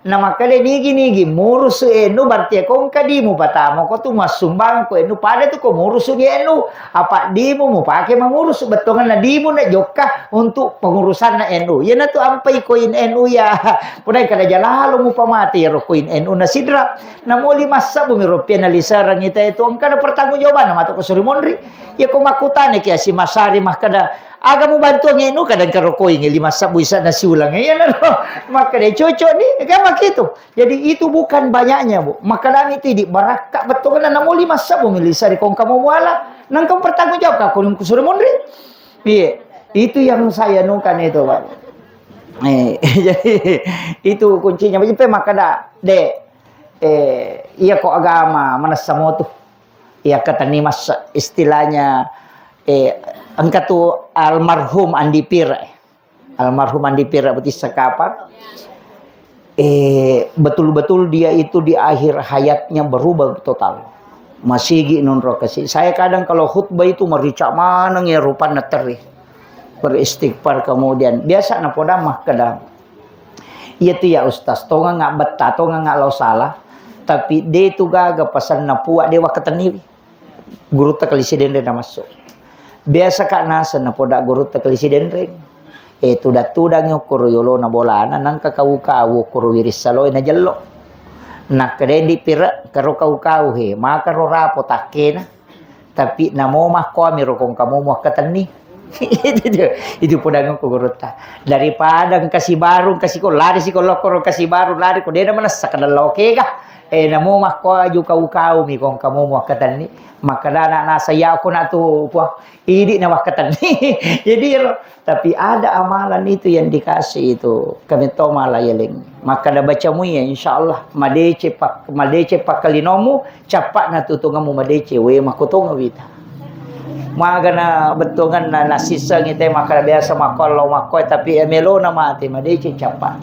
Na makkeda nigi-nigi murusu N U, berarti ko engka dimu patama ko tu massumbang ko N U, pada tu ko murusu di N U. Apa dimu mupake mangurusu, bettuanna dimu na jokka untuk pengurusanna N U. Iyana tu ampai koin N U ya. Pudai kada jalalo mupamati ro koin N U na sidra. Namo lima sabbu mi rupiah na lisarang ita itu engka na pertanggungjawabanna matu ko suri monri. Ya ko makkutana ki asi masari makkeda, "Aga mubantuang N U?" Kadang karo koin lima sabbu isa na siulang. Iyana ro. Makkeda cocok ni, kan makitu. Jadi itu bukan banyaknya, Bu. Makkedami tu idi barakka bettuanna namo lima sabbu mi lisa ri kongka mo muala. Nangka pertanggung jawab ka kuning kusure monri. Piye? Itu yang saya nukan itu, Pak. Eh, jadi itu kuncinya. Jadi pe makkeda, Dek, eh, iya ko agama manessa motu. Iya katani mas istilahnya, eh, engka tu almarhum Andi Pir. Almarhum Andi Pira Butisa Kapar, eh, betul-betul dia itu di akhir hayatnya berubah total. Masigi nonro kasi. Saya kadang kalau khutbah itu merica maneng ya rupanna teri. Beristighfar kemudian. Biasa na poda makkeda. Iya tu ya Ustaz, tonga nggak betah, tonga nggak lo salah. Tapi de tu gaga pasanna puak dewa keteniwi. Gurutta Kalisi Denreng namassu. Biasa ka naseng napoda gurutta Kalisi Denreng. Eh, tudang-tudangi okkoro yolona bolana, nangka kau-kau okkoro wiring saloe najello. Nakkedendi pire, karo kau-kau he, makaro rapo takkena. Tapi namo makkoami ro kongka momo akkatenni. Itu, itu podangku gurutta. Daripada engka sibaru, engka siko, lari siko lokko ro engka sibaru, lari ko dena manessa kadang lao kega. Eh, namo makko aju kau-kau mi kongka momo akkatenni. Makkedana nasa iya ko na tu puang. Idi na wakkatenni. Jadi ro, tapi ada amalan itu yang dikasih itu. Kami to mala yeleng. Makkeda bacamu ya insyaallah madece pak madece pakkalinomu. Cappa'na tu tongemmu madeceng, we, makkutonga wita. Magana bettuanganna nasissengi te makkeda biasa makko allo makko, tapi melona mate madeceng cappa.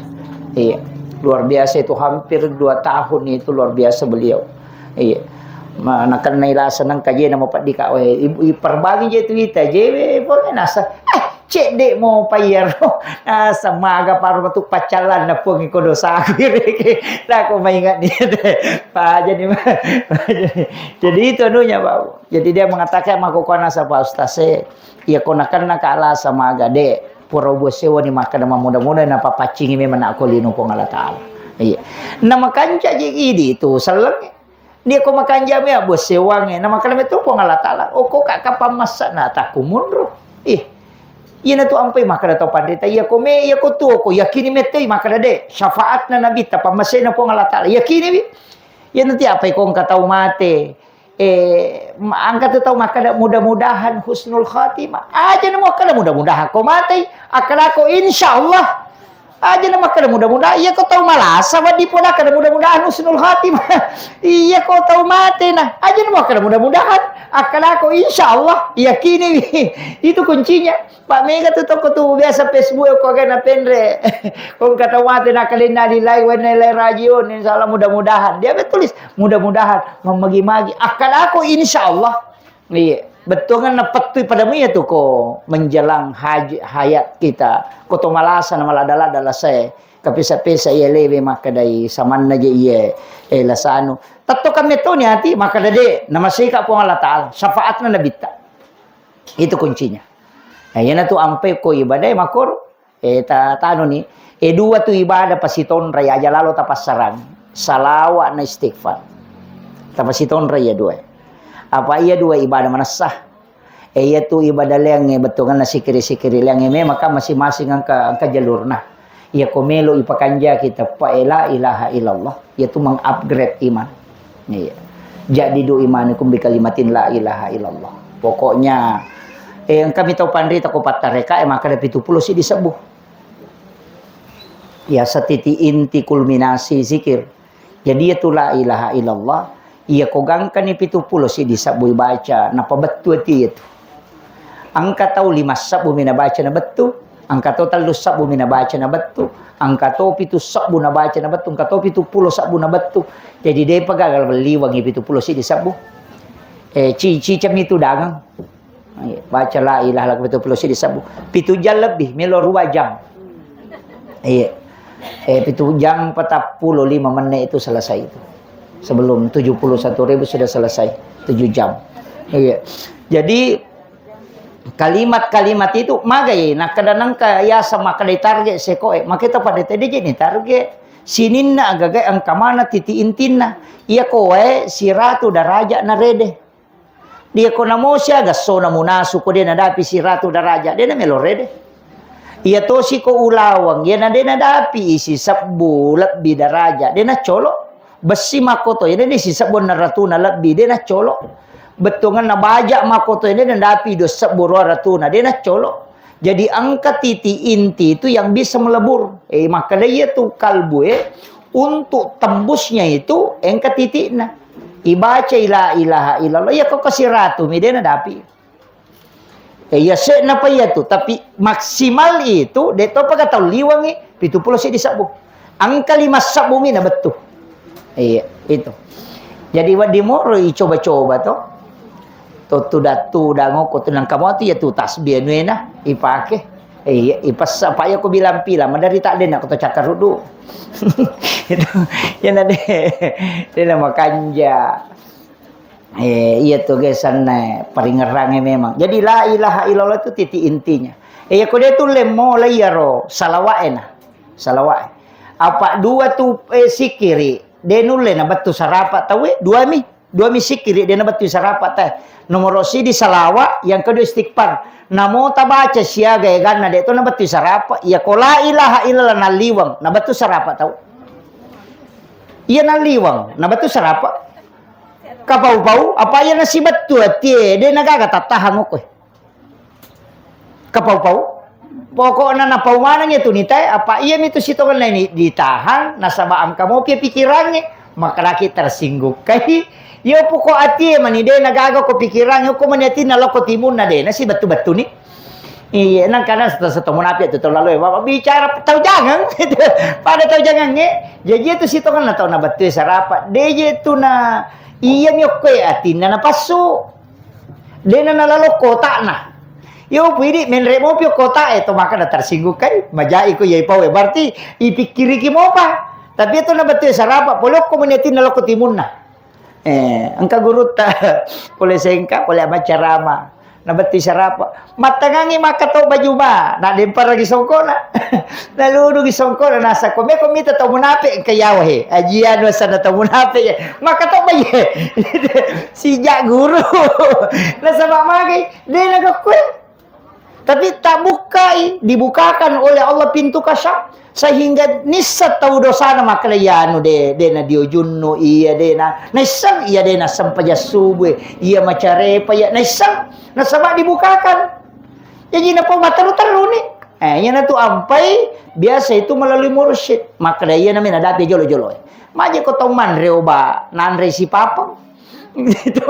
Iya. Luar biasa itu, hampir dua tahun itu luar biasa beliau. Iya. Ma-, nakennai lasa nengka je na mapeddika, we, i-, iperbangi je tu wita, je, we, pole nasa. Eh, Cedde mo paiyaro. Ah, semaga paru metu paccallanna Puang iko dosaku ireke. Nah, aku maingat nih. Pajani, pajani. Jadi itu anunya, Pak. Jadi dia mengatakan, "Mako kuana sa, Pak Ustaz, eh, iya ko nakenna ka lasa maga de. Pura buat sewa ni makkeda mamuda-muda na papaccingi memang nak ko lino Puang Allah Taala." Iya. Nah, makanca je idi itu selleng. Dia ko makanjami abbo sewangnge, na makkeda metto Puang Allah Taala, "Oh, ko ka kapang massa na takku munro." Ih, iyana tu ampai makkeda tau panrita, "Iya ko me, iya ko tuo ko yakini mettoi makkeda de, syafaatna Nabitta, pammasena Puang Allah Taala, yakini wi." Iyana tu apa ko engka tau mate, eh, ma-, engka tu tau makkeda mudah-mudahan husnul khatimah. Aja na makkeda mudah-mudahan ko matei, akkeda ko insyaallah. Aja na makkeda mudah-mudahan, iya ko tau malasa, wedding poda kada mudah-mudahan husnul khatimah. Iya ko tau mate na, aja na makkeda mudah-mudahan. Akkeda ko insyaallah, yakini. Itu kuncinya. Pak mega tu toko tu biasa Facebook ko gana penre. Ko kata mate na kali inna lillahi wa inna ilaihi rajiun. Insyaallah mudah-mudahan. Dia betulis mudah-mudahan, memagi-magi. Akkeda ko insyaallah. Iya, bettuanna pettui pada mui tu ko menjelang haji, hayat kita. Ko to malasa na malada-lada lasae, kapesa-pesa iya lewe makkedai samanna je iye, eh, lasanu. Tetto kami toni ati makkeda de, namaseka Puang Allah Taala, syafaatna Nabitta. Itu kuncinya. Nah, iyana tu ampai ko ibadae makoro. Eh, ta-, tanu ni, eh, dua tu ibadah pasitonrai aja lalo tapassarang. Salawa na istighfar. Tapasitonrai iya dua. Apa iya dua ibadah manessa? Eh, iya tu ibadah leangnge bettuanna sikiri-sikiri leangnge memang kan masing-masing engka, engka jalurna. Iya ko melo ipakanjaki teppa, eh, la ilaha illallah. Iya tu mengupgrade iman. Iya. Jadi du imanikum bi kalimatin la ilaha illallah. Pokoknya, eh, engka mi tau panrita ko pattareka, eh, makkeda pitu pulo siddi sebbu. Ya, setiti inti kulminasi zikir. Jadi, iya tu la ilaha illallah, iya ko gangkani pitu pulo siddi sebbu ibaca, napabettu ati iya tu. Engka tau lima sebbu mi nabaca na bettu, engka to tellu sebbu mi nabaca na bettu, engka to pitu sebbu nabaca na bettu, engka to pitu pulo sebbu na bettu. Jadi depa gaga liwangi pitu pulo siddi sebbu. Eh, ci-, cicami tu dagang. Iya, baca la ilaha illallah pitu pulo siddi sebbu. Pitu jam lebih, melo dua jam. Iya. Eh, pitu jam empat puluh lima menit itu selesai itu. Sebelum tujuh puluh satu ribu sudah selesai, tujuh jam. Iya. Jadi, kalimat-kalimat itu magai, nakkeda nengka yaseng makkeda target sekoe, makita pada tadi je ni target. Sininna agaga engka mana titik intinna. Iya koe siratu daraja narede. Dia ko namo siaga sona munasu ko de nadapi siratu daraja, de namelo rede. Iya tosi ko ulaweng, iya na de nadapi isi sebbu lebbi daraja, de nacolo. Bessi makkoto, iya de sisebbu na ratuna lebbi, de nacolo. Bettuanna baja makkoto, iya de nadapi dua sebbu dua ratuna, de nacolo. Jadi engka titik inti itu yang bisa melebur. Eh, makkeda iya tu kalbu, eh, untuk tembusnya itu engka titikna. Ibacai la ilaha illallah, iya ko kasiratu mi de nadapi. Eh, iya se'na pa iya tu, tapi maksimal itu de topa ga tau liwangi pitu pulo siddi sebbu. Engka lima sebbu mi na bettu. Iya, itu. Jadi wedding moro icoba-coba to. To tudang-tudang okko tu nengka mo tu iya tu tasbih anuena ipake. Eh, iya, ipessa pa iya ko bilang-bilang, madari tak dena ko to cakkaruddu. Itu, iya na de, de na makanja. Eh, iya tu ge sanna paringerrange memang. Jadi la ilaha illallah itu titik intinya. Eh, iya ko de tu lemmo la iyaro salawa'e na. Salawa'e. Apa dua tu, eh, sikiri, de nulle na bettu sarapa tauwe, dua mi. Dua mi sikiri de na bettu sarapa te. Nomoro sidi salawa, yang kedua istighfar. Namo tabaca siaga eganna de to na bettu sarapa. Iya ko la ilaha illallah nalliwang, na bettu sarapa tau. Iya nalliwang, na bettu sarapa. Kapau-pau, apa iya nasibettu atie, de nagaga tattahang okko. Kapau-pau. Pokokna napau maneng iya tu nitae, apa iya mitu sitongenna ini ditahan, nasaba engka mopi pikirangnge, makkedaki tersinggung kai. Iya poko atie mani de nagaga ko pikirangnge, ko mani atinna lokko timunna de nasibettu-bettuni. Iya, nangkana seto-seto munapi tu tau laloe, bapak bicara tau jangang. Pada tau jangangnge, jaji itu sitongenna tau nabettue sarapa. De je tu na iya mi okkoe atinna napassu. Dena nalalo kota'na. Yo pidi menre mopi kota'e to maka na tersinggung kai. Majai ko yai pawe. Berarti ipikkiriki mopa. Tapi itu na bettue sarapa. Polokko meni atinna lokko timunna. Eh, engka gurutta pole sengka, pole amacarama. Nabetti sarapa. Mattengangngi makkato baju ma, nademparagi songkona. Nalunungi songkona, nasakko meko mita tau munape engka yawa he. Ajian wasana tau munape. Makkato baje. Sijak guru. Nasaba magai, de nagakkue. Tapi tak bukai, dibukakan oleh Allah pintu kasya. Sehingga nissa tau dosana makkeda, "Iya anu de, de na dio junnu, iya de na, naisseng iya de na sempajang subuh, iya macarepa, iya naisseng." Nasaba dibukakan. Jadi napau matteru-teruni. Eh, iya natu ampai biasa itu melalui mursyid. Makkeda iya namanya nadapi jolo-jolo. Maje ko tau manre oba, nanre sipapeng. Gitu.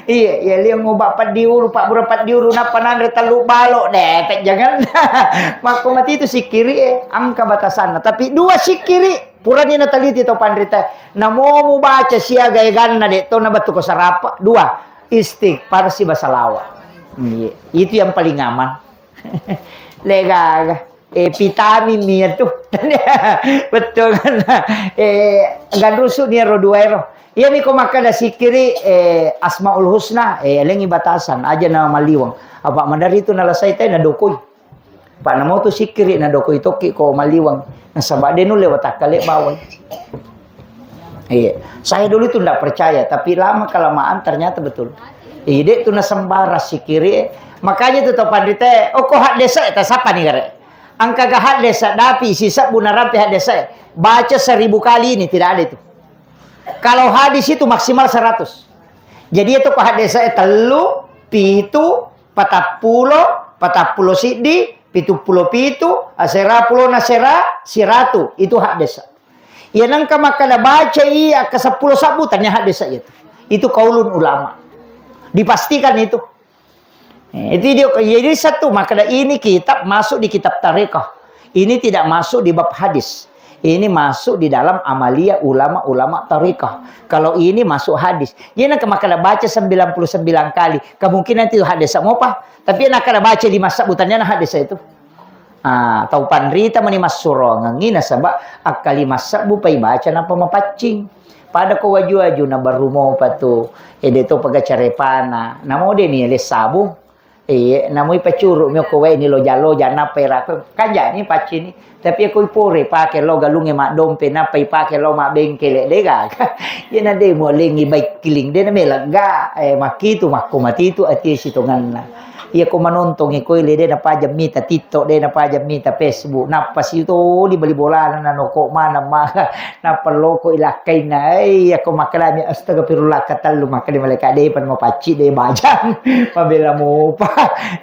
Iya, iya, liang oba peddi ulu, pabbura peddi ulu, nappa nanre tellu balo, depet jangan. Makko mati itu sikiri, eh, angka batasanna. Tapi dua sikiri, purani nataliti to panrita. Namo mubaca siaga eganna, de to nabattu ko sarapa. Dua, istighfar siba salawa. Iya, itu yang paling aman. Legaga. Eh, vitamin nia tu. Betul kan? Eh, ganrusu nia ro dua ero. Iya mi ko makkeda sikiri, eh, Asmaul Husna, eh, lengi batasan aja na maliwang. Apa madari tu nalasai tai nadokoi. Pak namo tu sikiri nadokoi tokki ko maliwang. Nasaba de nulle watakkale bawai. Iya, saya dulu itu ndak percaya, tapi lama kelamaan ternyata betul. Ide tu nasembara sikiri. Makanya tu to panrita, oh ko haddesa, ta sapa ni gare? Angka ga haddesa, dapi sisebbu narampe haddesa. Baca seribu kali ini, tidak ada itu. Kalau hadis itu maksimal seratus. Jadi itu ko haddesa tellu, pitu, patappulo, patappulo siddi, pituppulo pitu, asera pulona sera, siratu. Itu haddesa. Iya nengka makkeda baca iya ke seppulo sabbu, tania haddesa itu. Itu kaulun ulama. Dipastikan itu. Eh, itu dia, jadi satu makkeda ini kitab masuk di kitab tarekah. Ini tidak masuk di bab hadis. Ini masuk di dalam amalia ulama-ulama tarekah. Kalau ini masuk hadis. Iya nengka makkeda baca sembilan puluh sembilan kali. Kemungkinan itu haddesa mopa. Tapi nengka baca lima sabbu, tania haddesa itu. Ah, tau panrita mani massurongengngi nasaba akkalima sebbu pai baca nappa mapaccing. Pada ko waju-waju na baru mopa tu, ede to paga carepana. Namo de ni le sabung. Iya, namo ipacuru mi ko wae ni loja-loja nappa era ko kanjani paccini. Tapi ko ipore pake lo galunge maddompe nappa ipake lo mabbengkele de gaga. Iya na de mo lengi baik kiling de na melegga. Eh, makitu makko matitu ati sitonganna. Iya ko manontongi ko ile de napajang mita TikTok, de napajang mita Facebook, nappa situ di bali bolana na noko maneng maga, nappa loko ilakkainna. Eh, iya ko makkalami astagfirullah katellu makkali malaika de pan mapacci de bajang. Mabela mopa.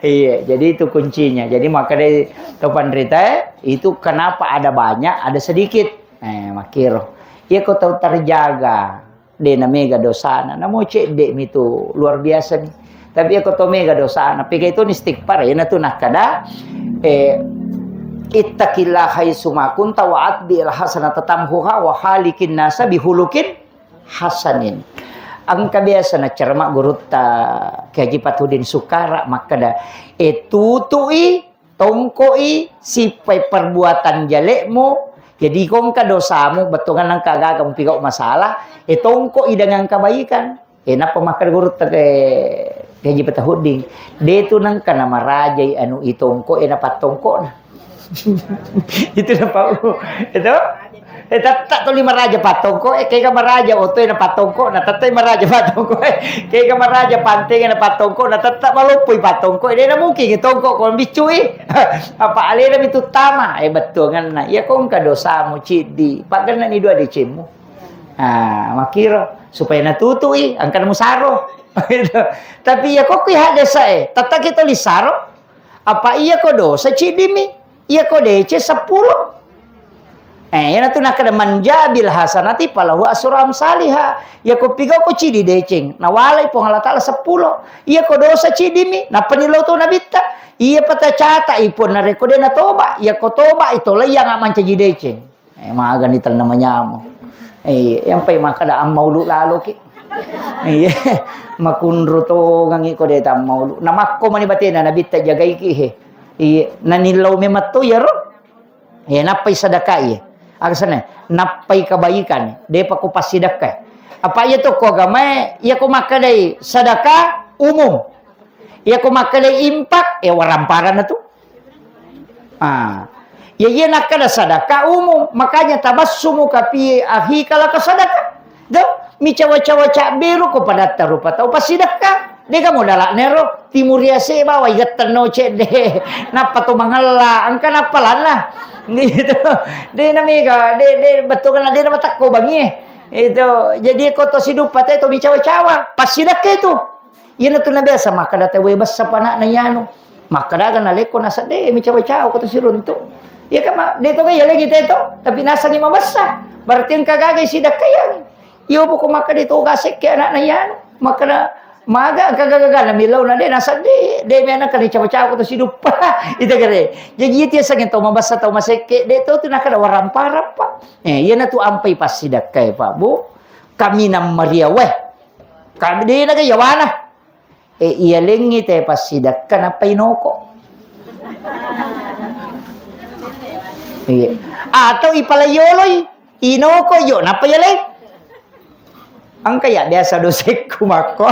Iya, jadi itu kuncinya. Jadi makkada to panrita itu kenapa ada banyak, ada sedikit. Eh, makkiro. Iya ko tau terjaga. De na mega dosana, namo cedde mi tu luar biasa ni. Tapi iya ko to mega dosana, pega itu ni istighfar, ina tu nakkada, eh, ittaqillah haitsu ma kunta wa atbi'il hasanata tamhuha wa khaliqin nasa bihulukin hasanin. Engka biasa na cerama gurutta Kiai Haji Fathuddin Sukara makkada, eh, tutui tongko'i sippai perbuatan jale'mu, jadi ko engka dosamu, bettuanna engka gaga mupigau masalah, e tongko'i dengan kebaikan. E nappa makkeda gurutta ke, Haji Fathuddin, de tu nengka namarajai anu i tongko e napattongko'na. Itu napau. Itu? Eh, tetta tuli maraja pattongko, eh, kega maraja oto na pattongko, na tetta maraja pattongko, eh, kega maraja panteng na pattongko, na tetta maloppoi pattongko, eh, de na mungkin tongko ko biccui. Apa alena mi tuttama, eh, bettuanna. Iya ko engka dosamu ciddi, paggenna ni dua decemmu. Ah, makkiro supaya natutui, engka musaro. Tapi iya ko kui hadesa, eh, tetta ki tuli saro. Apa iya ko dosa ciddi mi? Iya ko deceng seppulo. Eh, iyanatu nakkeda, "Man jaa bil hasanati falahu asyru amsaliha." Iya ko pigau ko ciddi deceng, nawalai Puang Allah Taala seppulo. Iya ko dosa ciddi mi, nappa ni lo to nabitta. Iya patacata i pun narekko de natoba, iya ko toba i tolai yang mancaji deceng. Eh, magani tenna manyameng. Eh, yang pai makkeda ammaulu laloki. Iya, makunru tongangi ko de tammaulu. Namakko mani batena nabitta jagaiki he. Iya, nanillau memang to iyaro. Iya, nappai sedekah iya. Aga sana, nappai kebaikan. Depa ko passidekka. Apa iya to ko agamae, iya ko makkedai sedekah umum. Iya ko makkeda infak, eh, waramparana tu. Ah. Ya iya nakkeda sadaka umum, makanya tabassumuka fi akhika laka sadaka. Do, micawa-cawa cabberu ko padatta rupa tau passidakka. Dega modala nero, timuri ase bawa igettenno cedde. Nappa to mangella, engka nappa lanna. Gitu. De na mega, de, de, betul kan de na matakko bangi. Itu. Jadi ko to siduppa te to micawa-cawa, passidakka itu. Iyanatu nabiasa makkeda tauwe bessa pana'na iyanu. Makkeda aga nalekko nasedde micawa-cawa ko to siruntu. Iya kan, ma-, de to ga yalengi te to, tapi nasengi mabessa. Berarti engka gaga sidakkayang. Iyo poko makkeda to ga sekke ana'na iyanu. Makkeda maga engka gaga-gaga na milau na de nasedde, de mena kan cawa-cawa ko to siduppa. Ita gare. Jadi itu yasengi tau mabessa tau masekke, de to tu nakkeda warampa-rampa. Eh, iyanatu ampai passidakkae, Pak Bu. Kaminang maria weh. Kami de naga yawana. Eh, iyalengngi te passidakka nappa inoko. Iya. Atau ipalaioloi, inoko yo nappa iyaleng. Engka ya biasa dosekku makko.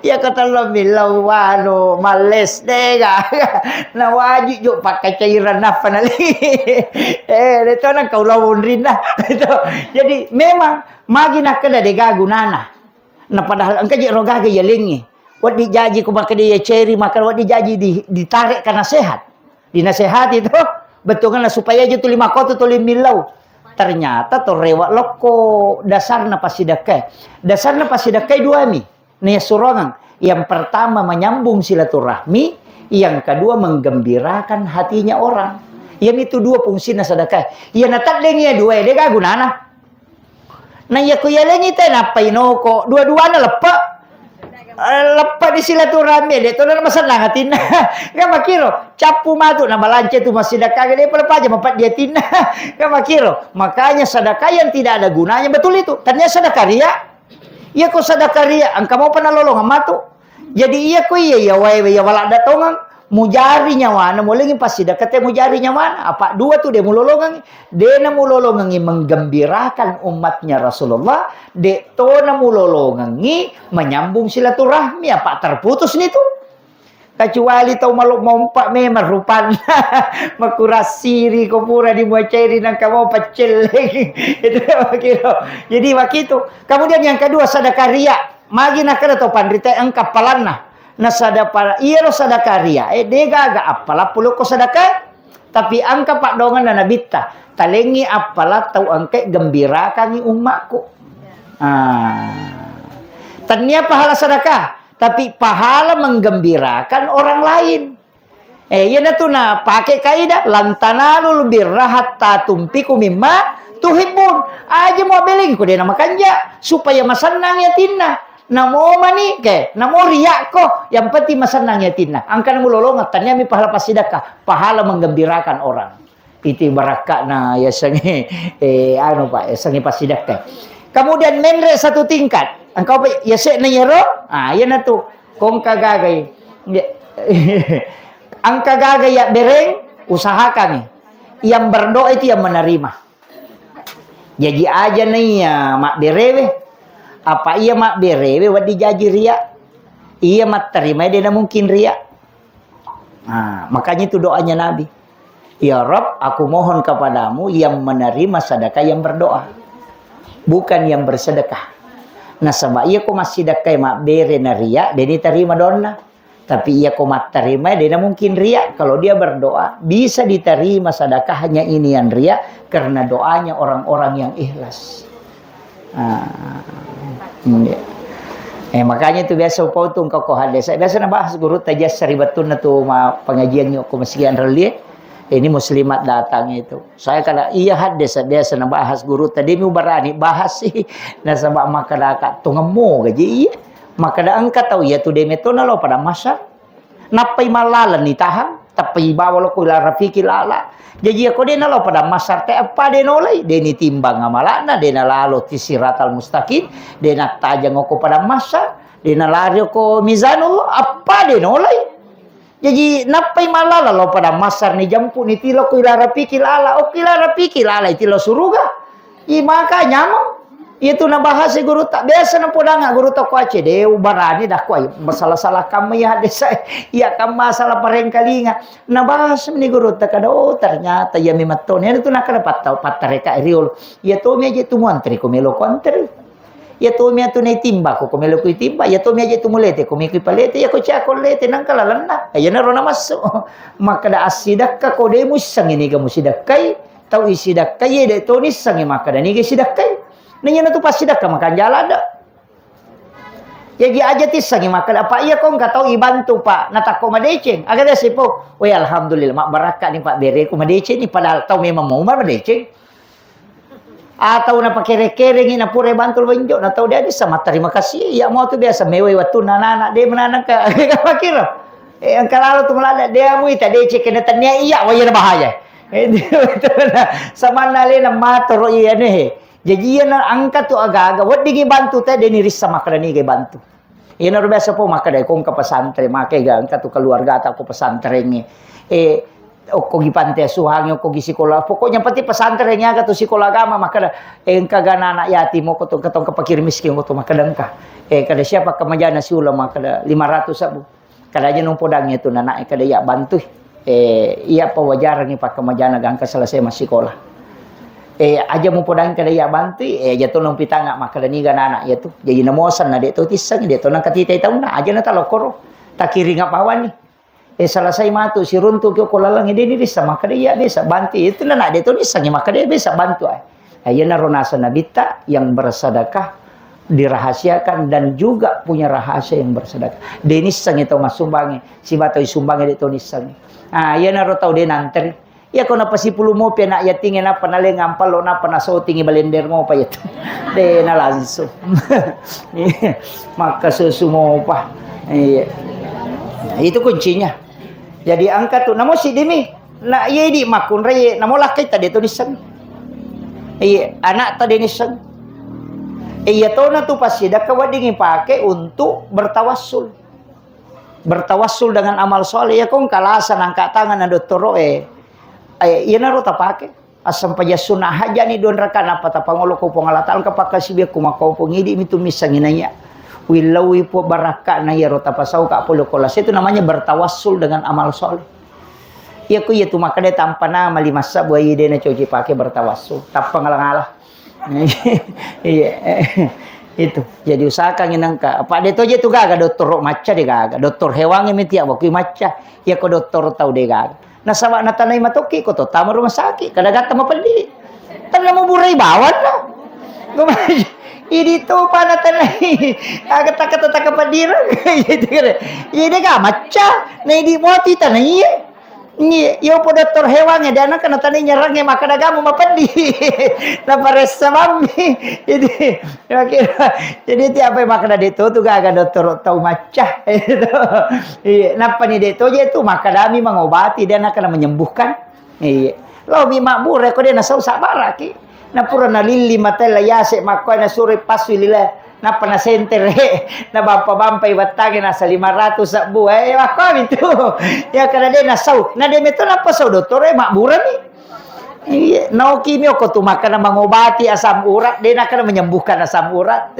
Iya ko tello millau anu, males dega. Na wajib jo pakai cairan nappa nali. Eh, de to nang kau lawo unrinna. Itu. Jadi memang magi nakkeda dega gunana. Nah, padahal engka je ro gaga yalengnge. Wedding jaji ko makkeda iya ceri, maka wedding jaji di, ditarekka nasehat. Dinasehati to, bettuanna supaya aja tuli makotu tuli millau. Ternyata to rewa lokko dasarna passidakkae. Dasarna passidakkae duami. Nih surongeng. Yang pertama menyambung silaturahmi, yang kedua menggembirakan hatinya orang. Yang itu dua fungsinya sedekah. Iya nataddengi ya dua, dega gunana. Na iya ko yalengi te nappa inoko, dua-duana leppe. Eh, leppe di silaturahmi, de to na masennang atinna. Kan makiro, cappu matu na balance tu massidakka de pale paja mapeddi atinna. Kan makiro, makanya sedekah yang tidak ada gunanya betul itu. Tania sedekah ria. Iya ko sedekah ria, engka mau pernah lolong matu. Jadi iya ko iya, iya wae, iya wala datongeng, mujari nyawana, mulengi passidakka te mujari nyawana. Apa dua tu de mulolongengi, de na mulolongengi menggembirakan umatnya Rasulullah, de to na mulolongengi menyambung silaturahmi, apa terputus ni tu. Kecuali tau malo mompa memang rupanna makurasiri ko pura di muacairi nangka mau paccelleng. Itu wakiro. Jadi wakitu. Kemudian yang kedua sedekah ria. Magi nakkeda to panrita engka appalanna. Nasada pala iyaro sadaka ria, eh, de gaga appala pulukko sadaka. Tapi engka paddoangenna nabitta, talengngi appala tau engkae gembirakangngi ummakku. Ah. Tennia pahala sadaka, tapi pahala menggembirakan orang lain. Eh, iyanatu napake kaidah, "Lan tanalul birra hatta tunfiqu mimma tuhibbun." Aja muabbeleng ko de namakanja, supaya masennang yatinna. Namo mani ke, namo riakko, yang penting masennang yatinna. Angkana mulolongeng, tanniami pahala passidakka, pahala menggembirakan orang. Itu barakka'na yasengnge, eh, anu, Pak, yasengnge passidakka. Kemudian menre satu tingkat. Engkau, Pak, yase'na yero? Ah, iyanatu. Kongka gagai. Ya. Engka gaga yabbereng, usahakan. Yang berdoa itu yang menerima. Jaji aja naiya mabberewe. Apa iya mabberewe wedding jaji ria. Iya matterimai de na mungkin ria. Nah, makanya itu doanya Nabi. "Ya Rob, aku mohon kepadamu yang menerima sedekah yang berdoa, bukan yang bersedekah." Nasaba iya ko massidekkai mabbere na ria, de ni tarima donna. Tapi iya ko mattarima, de na mungkin ria. Kalau dia berdoa, bisa diterima sedekahnya ini yang ria karena doanya orang-orang yang ikhlas. Ah, iya. Eh, makanya itu biasa upau tu engkau ko hadis. Biasa na bahas guru tajasari betulna tu ma pengajian yuk ko masigi anrelie. Ini muslimat datang itu. Saya kada iya hadis biasa na bahas guru tadi mu berani bahas sih. Nasaba makkadaka tungemu gaji iya. Makkada engka tau iya tu de metto nalo pada masa. Nappai mallaleng nitahang, tappai bawa lokko ila rafiqil a'la. Jaji, iyako de nalao pada massar te eppa de nolai, de nitimbang amala'na, de nalalo ti siratal mustaqim, de nattajeng okko pada massar, de nalari okko mizanullah, eppa de nolai. Jaji, nappai mallala lao pada massar, nijempu, nitilokko ila rafiqil a'la, okko ila rafiqil a'la, itilo suruga. I maka nyameng. Iya tu nabahas gurutta, biasa napodangnga gurutta ko Aceh, de ubarani dakko, ayo, masalah-salah kamma iya hadesa, iya kamma salah parengkalinga. Nabahas ni gurutta kada, oh, ternyata iya memang to. Iya tu nakkeda patta-, pattareka riolo. Iya to mi aja tu muantri ko melo ko antri. Iya to mi atu naitimba ko, ko melo ko itimba. Iya to mi aja tu mulete ko meko ipalete. Iya ko cia ko lete nangka lalenna. Iya naro namassu. Makkeda assidakka ko de muissengi niga musidakkai. Tau isidakkai de to nissengi makkeda niga isidakkai. Na iyana tu passidakka makanjala ada. Jaji aja tissengi makkeda, "Pak, iya ko engka tau ibantu, Pak, natakko madeceng." Aga biasa, "Po, weh, alhamdulillah, mabbarakka ni, Pak, bereku madeceng ni, padahal tau memang mau madeceng." Atau napakere-kerengi, napura bantu lo benjo, na tau dia bisa matterima kasih. Iya mau tu biasa mewai wattunna anak-anak, de menanang ke, ke pakiro. Eh, engka lalo tu melada, dia mui tak deceng kena tania iya, wah, iya bahaya. Eh, samanna alena matoro iya ne. Jaji iyana engka tu aga-aga weddingi bantu te, de nirissa makkeda niga bantu. Iyanaro biasa po makkeda ko engka pesantren, makkega engka tu keluargata ko pesantrengnge. Eh, okko gi panti asuhangnge, okko gi sikola. Pokoknya penting pesantrengnge aga tu sikola agama makkeda, eh, engka ga anak yatim, okko tu engka tongka pakir miskin, okko tu makkeda engka. Eh, kada siapa kemajana siula makkeda lima ratus sabu. Kada aja nupodang itu nana'e kada iya bantui. Eh, iya pawajarangi pakkemajana gangka selesai massikola. Eh, aja mupodang kada iya bantui, eh, aja to nampitanga makkeda niga nana iya tu. Jadi namosan na de to tisseng, de to nangkatitai taunna, aja na talokkoro. Takiringa pawani. Eh, selesai matu siruntu ki ko lalang, eh, de ni dessa makkeda iya dessa bantui. Itu nana de to nissengi makkeda iya dessa bantu ai. Nah, iyanaro naseng Nabitta, yang bersedekah dirahasiakan dan juga punya rahasia yang bersedekah. De nissengi tau massumbangnge, siba tau isumbangnge de to nissengi. Ah, iyanaro tau de nanteri. Iya ko napasipulu mopi anak yatingnge, nappa naleng ampallo, nappa nasotingi balender mopa iya tu. De na langsung. Makkasusu mopa. Iya. Itu kuncinya. Jadi engka tu, namo siddimi, na iya idi makkunrai, namo lakkaita de to nisseng. Iya, anakta de nisseng. Iya tona tu passidakka wedding ipake untuk bertawassul. Bertawassul dengan amal soleh, ya kong kalasa nangka tangan na dottoro e. Eh, iyanaro tapake. Assempajang sunna hajani dua rakaat, nappa tapangolo ko Puang Allah Ta'ala, engka pakkasiwiakku makko pong idi mitu missengi naiya. Willaui po barakka'na iyaro tapasau ka pole ko lase, itu namanya bertawassul dengan amal soleh. Iya ko iya tu makkeda tampa nama lima sabbu ai de na coci pake bertawassul. Tappa ngala-ngala. Iya. Itu. Jadi usahakan nengka. Apa de toje tu gaga dottoro macca de gaga. Doktor hewangnge meti awakui macca. Iya ko doktor tau de gaga. Nasaba natanai matokki ko to tama rumah sakit, kada gatta mapeddi. Tanna muburai bawang no. Idi topa natanai. Aga takka-takka peddi ro. Iya de ga macca. Na idi moti tanai. Iya, iya po doktor hewangnge, de anakka natanai nyarangnge makkeda gamu mapeddi. Naparessa mammi. Jadi, Oke. Jadi tiap makkeda de to tu gaga dottoro tau macca. Iya, nappa ni de to je tu makkedami mengobati, de anakna menyembuhkan. Iya. Lo mi mabbura ko de nasau sabbaraki. Napura nalilli mata la yase makko nasuro passu lila. Nappa nasentere, nabampa-bampai battangnge nasa lima ratus sabbu. Eh, makko mi tu. Ya kada de nasau. Na de meto nappa sau dottoro e mabburami. Iya, naoki mi okko tu makkeda mengobati asam urat, de nakkeda menyembuhkan asam urat.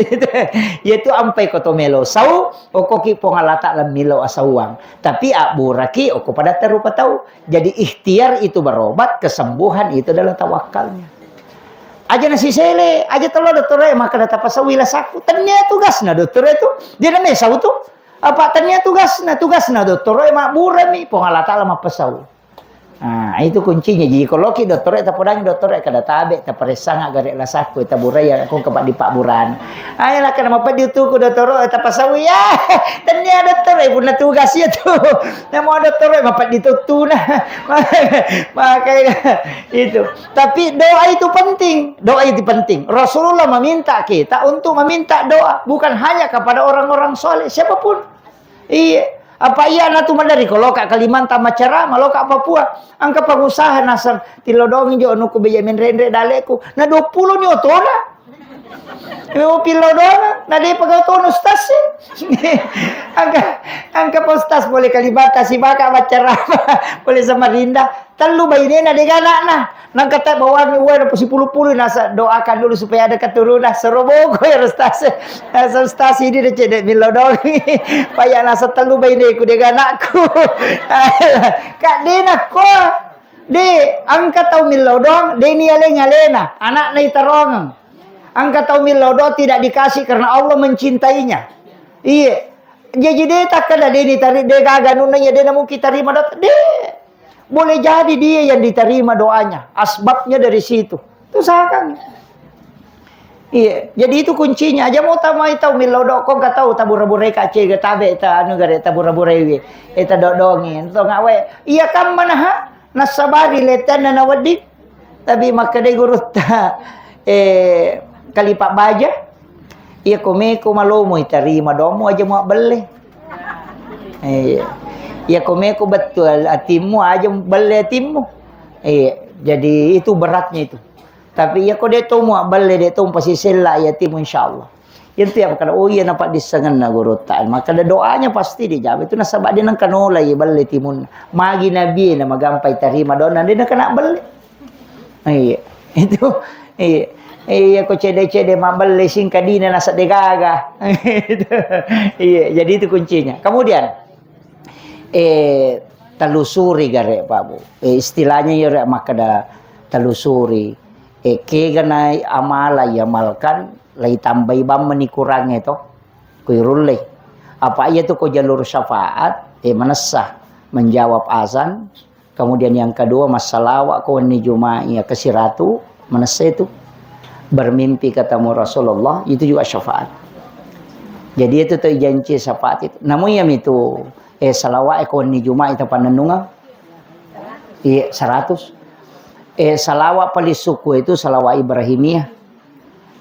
Iya tu ampai ko to melo sau, okkoki Puang Allah Ta'ala melo asauang. Tapi abburaki okko padatta rupa tau. Jadi ikhtiar itu berobat, kesembuhan itu adalah tawakalnya. Aja nasisele, aja telo dottoro e makkeda tapasaui lasakku. Tennia tugasna dottoro e tu. Dia namanya sau tu. Apa tennia tugasna, tugasna dottoro e mabburami, Puang Allah Ta'ala mappasau. Nah, itu kuncinya. Jadi, kalau ki dottoro, tapodangi dottoro, kada tabe, taparessanga gare lasakku, taburai ya, aku kepak di paburan. Ayo lah, kada mapeddi utuku dottoro, tapasawi ya. Tennia dottoro, punna tugas ya tu. Namo dottoro, mapeddi tutuna. Makanya itu. Tapi doa itu penting. Doa itu penting. Rasulullah meminta kita untuk meminta doa. Bukan hanya kepada orang-orang soleh. Siapapun. Iya. Apa iya na tu madari ko loka Kalimantan maccarama, loka Papua. Angka pengusaha naseng, tilodongi jo nuku beja menrenre daleku. Na dua puluh ni otona. Yo pilodona, na de pegawai tono stasi. Engka, engka postas boleh Kalibata, Sibaka, Baccarama, boleh Samarinda. Tellu bainena de' anakna. Nangka te bawangi uwe na sipulu-pulu nasa doakan dulu supaya ada keturunan. Seroboko ya ustaz. Nasa ustaz ini de' cedde' millau doang. Paya nasa tellu baineku de' anakku. Kak dena ko. De', engka tau millau doang, de' ni aleng alena, anakna itarongeng. Engka tau millau doang tidak dikasih karena Allah mencintainya. Iya. Jadi de' takkeda de' ni tari, de' gaga nunna iya de' na mungkin tarima doang. De'. Boleh jadi dia yang diterima doanya. Asbabnya dari situ. Itu usahakan. Iya, jadi itu kuncinya. Aja mau tamai tau millau do, ko gak tau tabura-burai kace, gak tabe ta anu gare tabura-burai wi. Eh, tadodongi. Itu ngawe. Iya kan mana ha? Nasabari letanna na wedding. Tapi makkedai gurutta, eh, Kalipa Baja, iya ko meko malomo itarima domu aja mau belle. Iya. Iya ko meko betul atimmu aja belle atimmu. Iya, jadi itu beratnya itu. Tapi iya ko de' to mu belle de' to pasti sella iya atimmu insyaallah. Itu ya makkeda, oh iya, napaddissengenna gurutta. Makkeda doanya pasti dijawab. Itu nasaba de' nengka nola iya belle timunna. Magi nabi na magampai tarima doanna de' nengka na belle. Iya. Itu iya. Iya, ko cede-cede mabelle singka dina nasa de' gaga. Itu. Iya, jadi itu kuncinya. Kemudian eh, telusuri gare Pak Bu. Eh, istilahnya ya rek makkeda telusuri. Eh, kega na amala iamalkan, lai tambai bang meni kurangnge to. Kui rulle. Apa iya tu ko jalur syafaat, eh, manessa menjawab azan. Kemudian yang kedua, massalawa ko wenni Juma'i ya ke siratu, manessa itu. Bermimpi ketemu Rasulullah, itu juga syafaat. Jadi itu tu janji syafaat itu. Namun ya itu, eh, salawa e ko wenni Juma'i tapannennungang. Iya, seratus. Eh, salawa paling suku itu salawa Ibrahimiyah.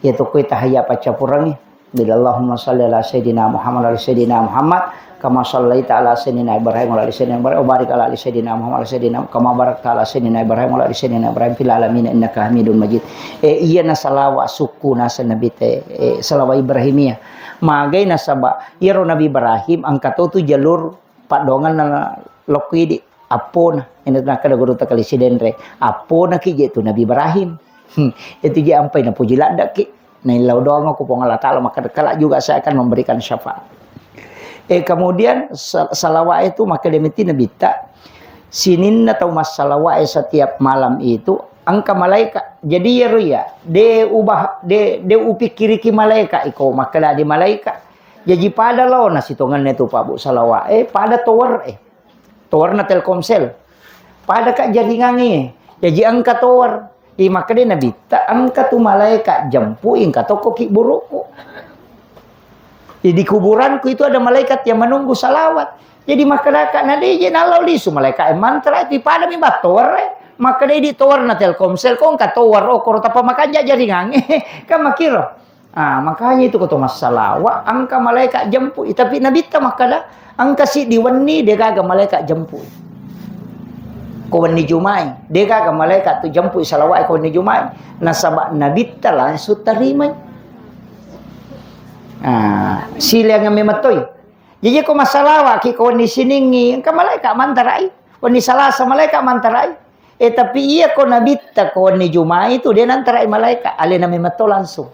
Yaitu kue tahiyat paccapurangi. Bila Allahumma salli ala Sayyidina Muhammad ala Sayyidina Muhammad kama sallaita ala Sayyidina Ibrahim ala Sayyidina Ibrahim wa barik ala ali Sayyidina Muhammad ala Sayyidina kama barakta ala Sayyidina Ibrahim ala ali Sayyidina Ibrahim fil alamin innaka Hamidum Majid. Eh, iya na salawa suku nasa Nabi te, eh, salawa Ibrahimiyah. Magai nasaba iyaro Nabi Ibrahim engka to tu jalur paddoanganna lokko idi. Appona, ina nakkeda guru takali sidenre, appona ki je tu Nabi Ibrahim. Hmm, itu je ampai napuji ladde ki. Naillau doang aku Puang Allah Ta'ala, maka kala juga saya akan memberikan syafaat. Eh, kemudian sa-, salawat itu maka demeti Nabitta, sininna tau massalawat setiap malam itu engka malaikat. Jadi ya ro ya, de ubah, de, de upikiriki malaikat iko, maka di malaikat. Jadi pada lo nasitongannya tu Pak Bu salawat, eh, pada tower, eh. Towerna Telkomsel. Pada ka jaringangnge. Jaji engka tower. I makkeda Nabitta, engka tu malaikat jempu, engka tokko ki burukku. Jadi di kuburanku itu ada malaikat yang menunggu salawat. Jadi makkedaka na de je nallau lisu malaikat yang mantra itu pada mi battower. Makkeda di towerna Telkomsel, ko engka tower, oh, koro tappa makanja jaringangnge. Kan makiro. Ah, makanya itu ko to massalawa, engka malaikat jempui. Tapi Nabitta makkada, engka siddi wenni de gaga malaikat jempui. Ko wenni Jumai, de gaga malaikat tu jempui salawat ko wenni Jumai. Nasaba Nabitta langsung tarimai. Ah, sileang memettoi. Jadi ko massalawa ki ko wenni Siningi, engka malaikat mantarai. Wenni Salasa malaikat mantarai. Eh, tapi iya ko Nabitta ko wenni Jumai itu dia nantarai malaikat, alena memetto langsung.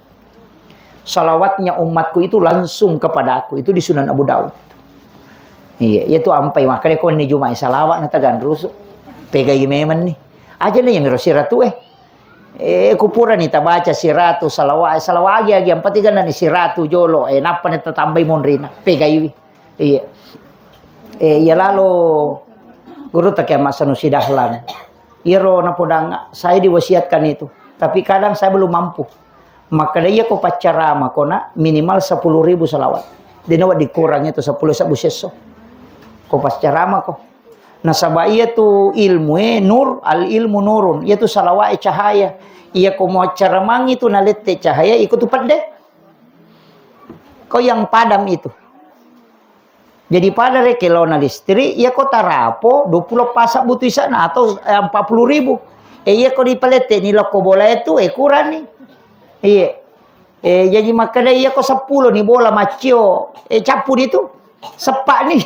Salawatnya umatku itu langsung kepada aku, itu di Sunan Abu Daud. Iya, iya tu ampai makkeda ko wenni Jumai salawat na taganrusu. Pegai memang nih. Aja nih yang siratu eh. Eh, kupurani tabaca siratu salawat, salawat agi agi yang penting kan ni siratu jolo, eh, nappa ni tatambai monrina. Pegaiwi. Iya. Eh, iya lalo guru tak kiamat Sanusi Dahlan. Iyaro napodang, saya diwasiatkan itu. Tapi kadang saya belum mampu. Maka iya ko paccarama ko na minimal sepuluh ribu salawat. Dena wa dikurang itu sepuluh sabu sesso. Ko paccarama ko. Nasaba iya tu ilmu e nur, al ilmu nurun. Iya tu salawat e cahaya. Iya ko mau ceramang itu nalette cahaya, iko tu pedde. Ko yang padam itu. Jadi pada rekeng laona listrik, iya ko tarapo dua puluh pasa butu isana atau, eh, empat puluh ribu. Eh, iya ko dipalette ni lokko bola itu, eh, kurang ni. Iya. Eh, jadi makkeda iya ko seppulo ni bola maccio, eh, cappu ni tu, sepak ni.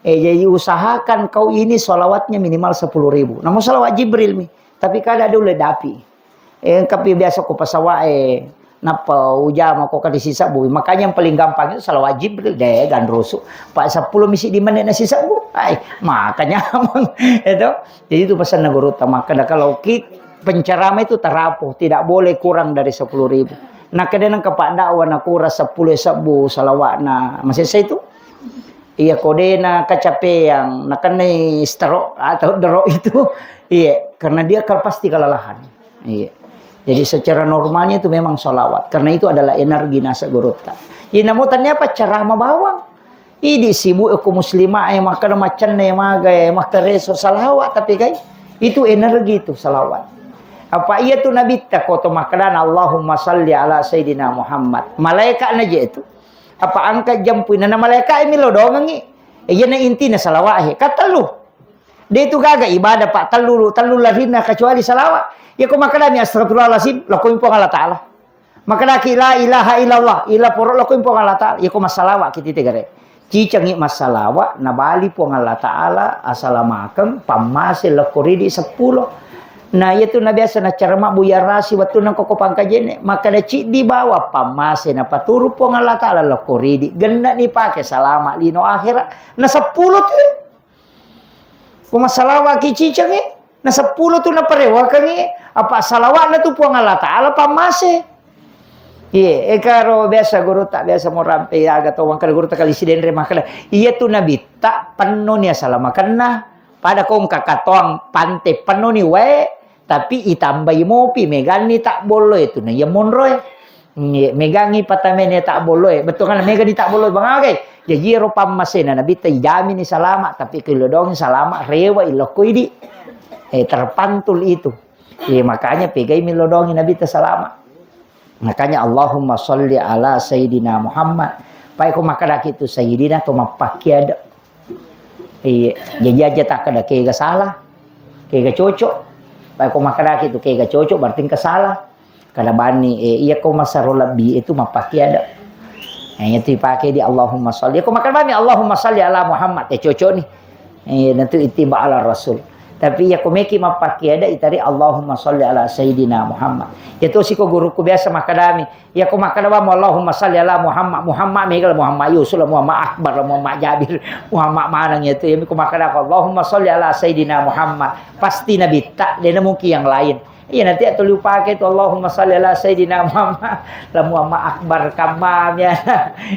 Eh, jadi usahakan kau ini salawatnya minimal sepuluh ribu. Namun salawat Jibril mi. Tapi kada ada ulle dapi. Eh, engka pi biasa ko pesawat, eh, nappa ujama ko kadi sisebbu. Makanya yang paling gampang itu salawat Jibril deh, ganrusu. Pak sepuluh misi di menit na sisebbu. Ai, makanya itu. Jadi itu pesan guru ta makkeda kalau ki penceramah itu tarapuh, tidak boleh kurang dari sepuluh ribu. Nah, kede nang kepak dakwah na kura sepuluh sebbu salawatna. Masih saya itu? Iya, ko de na kecapean, na kena stroke atau drop itu. Iya, karena dia kal-, pasti kelelahan. Iya. Jadi secara normalnya itu memang salawat. Karena itu adalah energi nasa gurutta. Iya, namun tanya apa ceramah bawang? Idi sibuk ko muslimah e, makkeda maccenne maga e, makkareso salawat tapi kai. Itu energi itu salawat. Apa iya tu Nabi ta ko to makkeda Allahumma salli ala Sayyidina Muhammad. Malaikat na je itu. Apa angkat jampu na malaikat mi lo dongengi. E, iya na intina salawat he. Katellu. De tu gaga ibadah pak tellu, tellu larinna kecuali salawat. Iya ko makkeda mi astagfirullahalazim, lo ko impong Allah Ta'ala. Makkedaki la ilaha illallah, ila poro lokoi Puang Allah Ta'ala, iyako massalawa ki tite gare. Cicengi massalawa, nabali Puang Allah Ta'ala, asalamakeng, pammase lokko ridi seppulo. Nah, iyatu nabiasa nacara mabbu yarasi wettunna koko pangkajene, makkeda ciddi bawa pammase napaturu Puang Allah Ta'ala lokko ridi, gennani pake salama lino akhera, na seppulo tu. Ko massalawa ki cicengi, na seppulo tu naparewakengi, apa salawatna tu Puang Allah Ta'ala pammase. Iye, ekaro biasa guru tak biasa mo rampe aga to wangkada guru tak kali sidenre makkeda, iya tu nabitta penno ni asala makenna, pada kongka katoang pante penno ni wae, tapi itambai mopi meganni tak bollo itu na iya monroe. Nge-, megangi patamene tak bolloe. Bettuanna mega di tak bolloe bangagai. Jaji ero pammasena Nabitta ijamini salama, tapi kelodongi salama rewa ilokko idi. Eh, terpantul itu. Eh, makanya pegai milodongi Nabitta salama. Makanya Allahumma salli ala Sayyidina Muhammad. Pai ko makkadaki tu Sayyidina to mappakkiada. Iya, jaji aja takkeda kega salah, kega cocok. Pai ko makkadaki tu kega cocok berarti engka salah. Kada bani, eh, iya ko masaro lebbi itu mappakkiada. Eh, itu ipake di Allahumma salli. Ko makkada bani Allahumma salli ala Muhammad, eh, cocok ni. Eh, nanti ittiba ala Rasul. Tapi iya ko meki mappakkiada itari Allahumma salli ala Sayyidina Muhammad. Iya to siko guruku biasa makkadami, iya ko makkada bamo Allahumma salli ala Muhammad, Muhammad mega la Muhammad Yusuf la Muhammad Akbar la Muhammad Jabir, Muhammad maneng itu. Iya ko makkada Allahumma salli ala Sayyidina Muhammad, pasti Nabitta, dena mungkin yang lain. Iya nanti atau lupa ke itu Allahumma salli ala Sayyidina Muhammad la Muhammad Akbar kamam ya.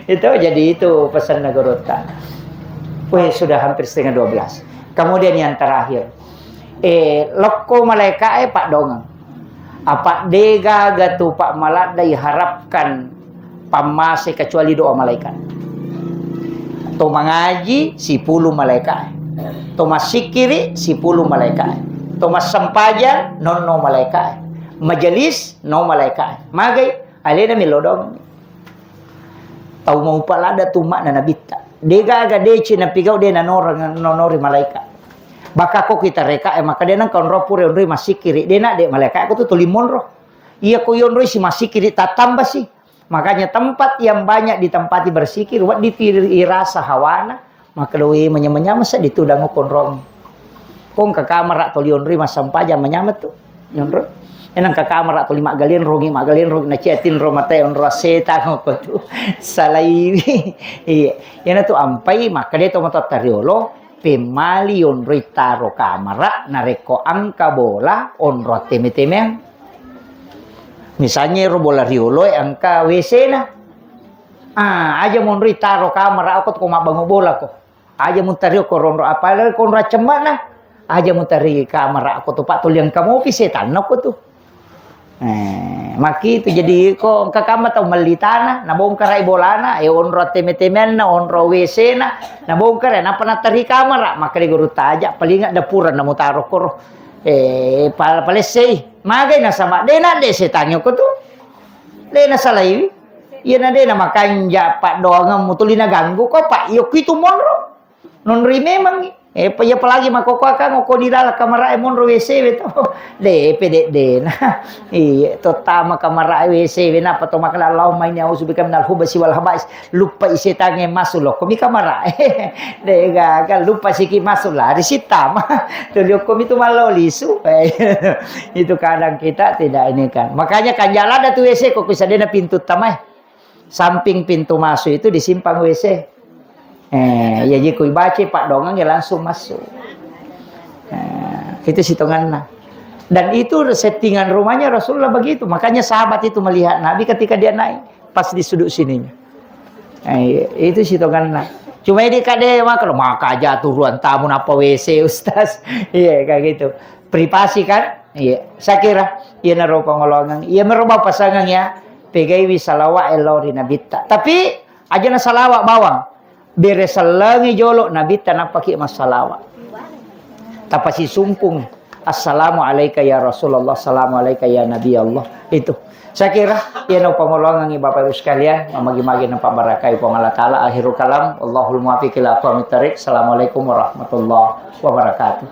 Itu jadi itu pesan gurutta. Weh, sudah hampir setengah dua belas. Kemudian yang terakhir, eh, lokko malaika e pak dongeng. Apa degaga tu pak maladda iharapkan pammase kecuali doa malaikat. To mangaji sipulu malaikat. To massikkiri sipulu malaikat. To massempajang nonno malaikat. Majelis no malaikat. Magai alena milodong. Tau mau palada tu makna nabitta. Degaga deci napigau de nanora nonori malaikat. Baka ko kita reka e maka de nang konro pure onroi massikkiri de na de malaikat ko tu tuli monro. Iya ko yonroi si massikkiri tattamba si. Makanya tempat yang banyak ditempati bersikir, wedding pi irasa hawana, maka doe manyameng-nyameng seddi tudang konrong. Kong ke kamar atau lionroi massempajang manyameng tu, yonroi. Enang ke kamar atau lima galen rongi, maggalen rongi, na chatting ro mata onro setang ko tu. Salaiwi. Iya. Yana tu ampai, maka de to mata tariolo, pemmali yonroi taro kamara, narekko angka bola, onro teme-temeang. Misalnya ro bola rioloe angka W C na. Ah, aja monroi taro kamara ako ko mabbangu bola ko. Aja mutari ko ronro apalagi ko ronro cemma na. Aja mutari kamara ako to pak tuliang kamopi setan ko tu. Eh, maki itu jadi ko engka kamma tau melli tanah, nabongkarai bolana, eh, onro teme-temenna, onro W C na, nabongkarai, napa natari kamara, maka di guru taja, palinga dapura namutaro koro. Eh, pal-, palessei. Magai nasaba, dena de setangnge ko tu. Dena salaiwi. Iya na dena makanja pak doangeng mutuli na ganggu ko pak, iyo kitu monro. Nonroi memangngi. Eh, pa-, iya apalagi makkokkoe kan, okko di dalam kamara e monro W C we to. De, pede de na. Iya, to tama kamara e W C we, napa to makkeda, "Allahumma inni a'udzubika minal khubasi wal khabais." Lupa i setangnge masuk lokko mi kamara e. De gaga, lupa siki masuk, lari sittama. Tuli okko mi tu mallo lisu. Itu kadang kita tidak ini kan. Makanya kan jalan ada tu W C kok bisa dena pintu tama e. Samping pintu masuk itu disimpan W C. Eh, ya, jadi ku baca Pak Dongeng, ya langsung masuk. Eh, itu sitonganna. Dan itu settingan rumahnya Rasulullah begitu. Makanya sahabat itu melihat Nabi ketika dia naik, pas di sudut sininya. Eh, itu sitonganna. Cuma ini kade maka, "Maka aja turuan tamu napa W C, Ustaz?" Iya, kayak gitu. Privasi kan? Iya. Saya kira, iya naro pangolongan. Iya meroba pasangan ya. Pegaiwi salawat elo ri Nabitta. Tapi aja na salawat bawang. Bere sellengi jolo Nabitta nappaki massalawat. Tapasisumpung. "Assalamu alaika ya Rasulullah, assalamu alaika ya Nabi Allah." Itu. Saya kira, iya nau pangolongangi Bapak Ibu sekalian, mamagi-magi napa barakai Puang Allah Ta'ala. Akhirul kalam, Allahul muwaffiq ila aqwamit thariq. Assalamualaikum warahmatullahi wabarakatuh.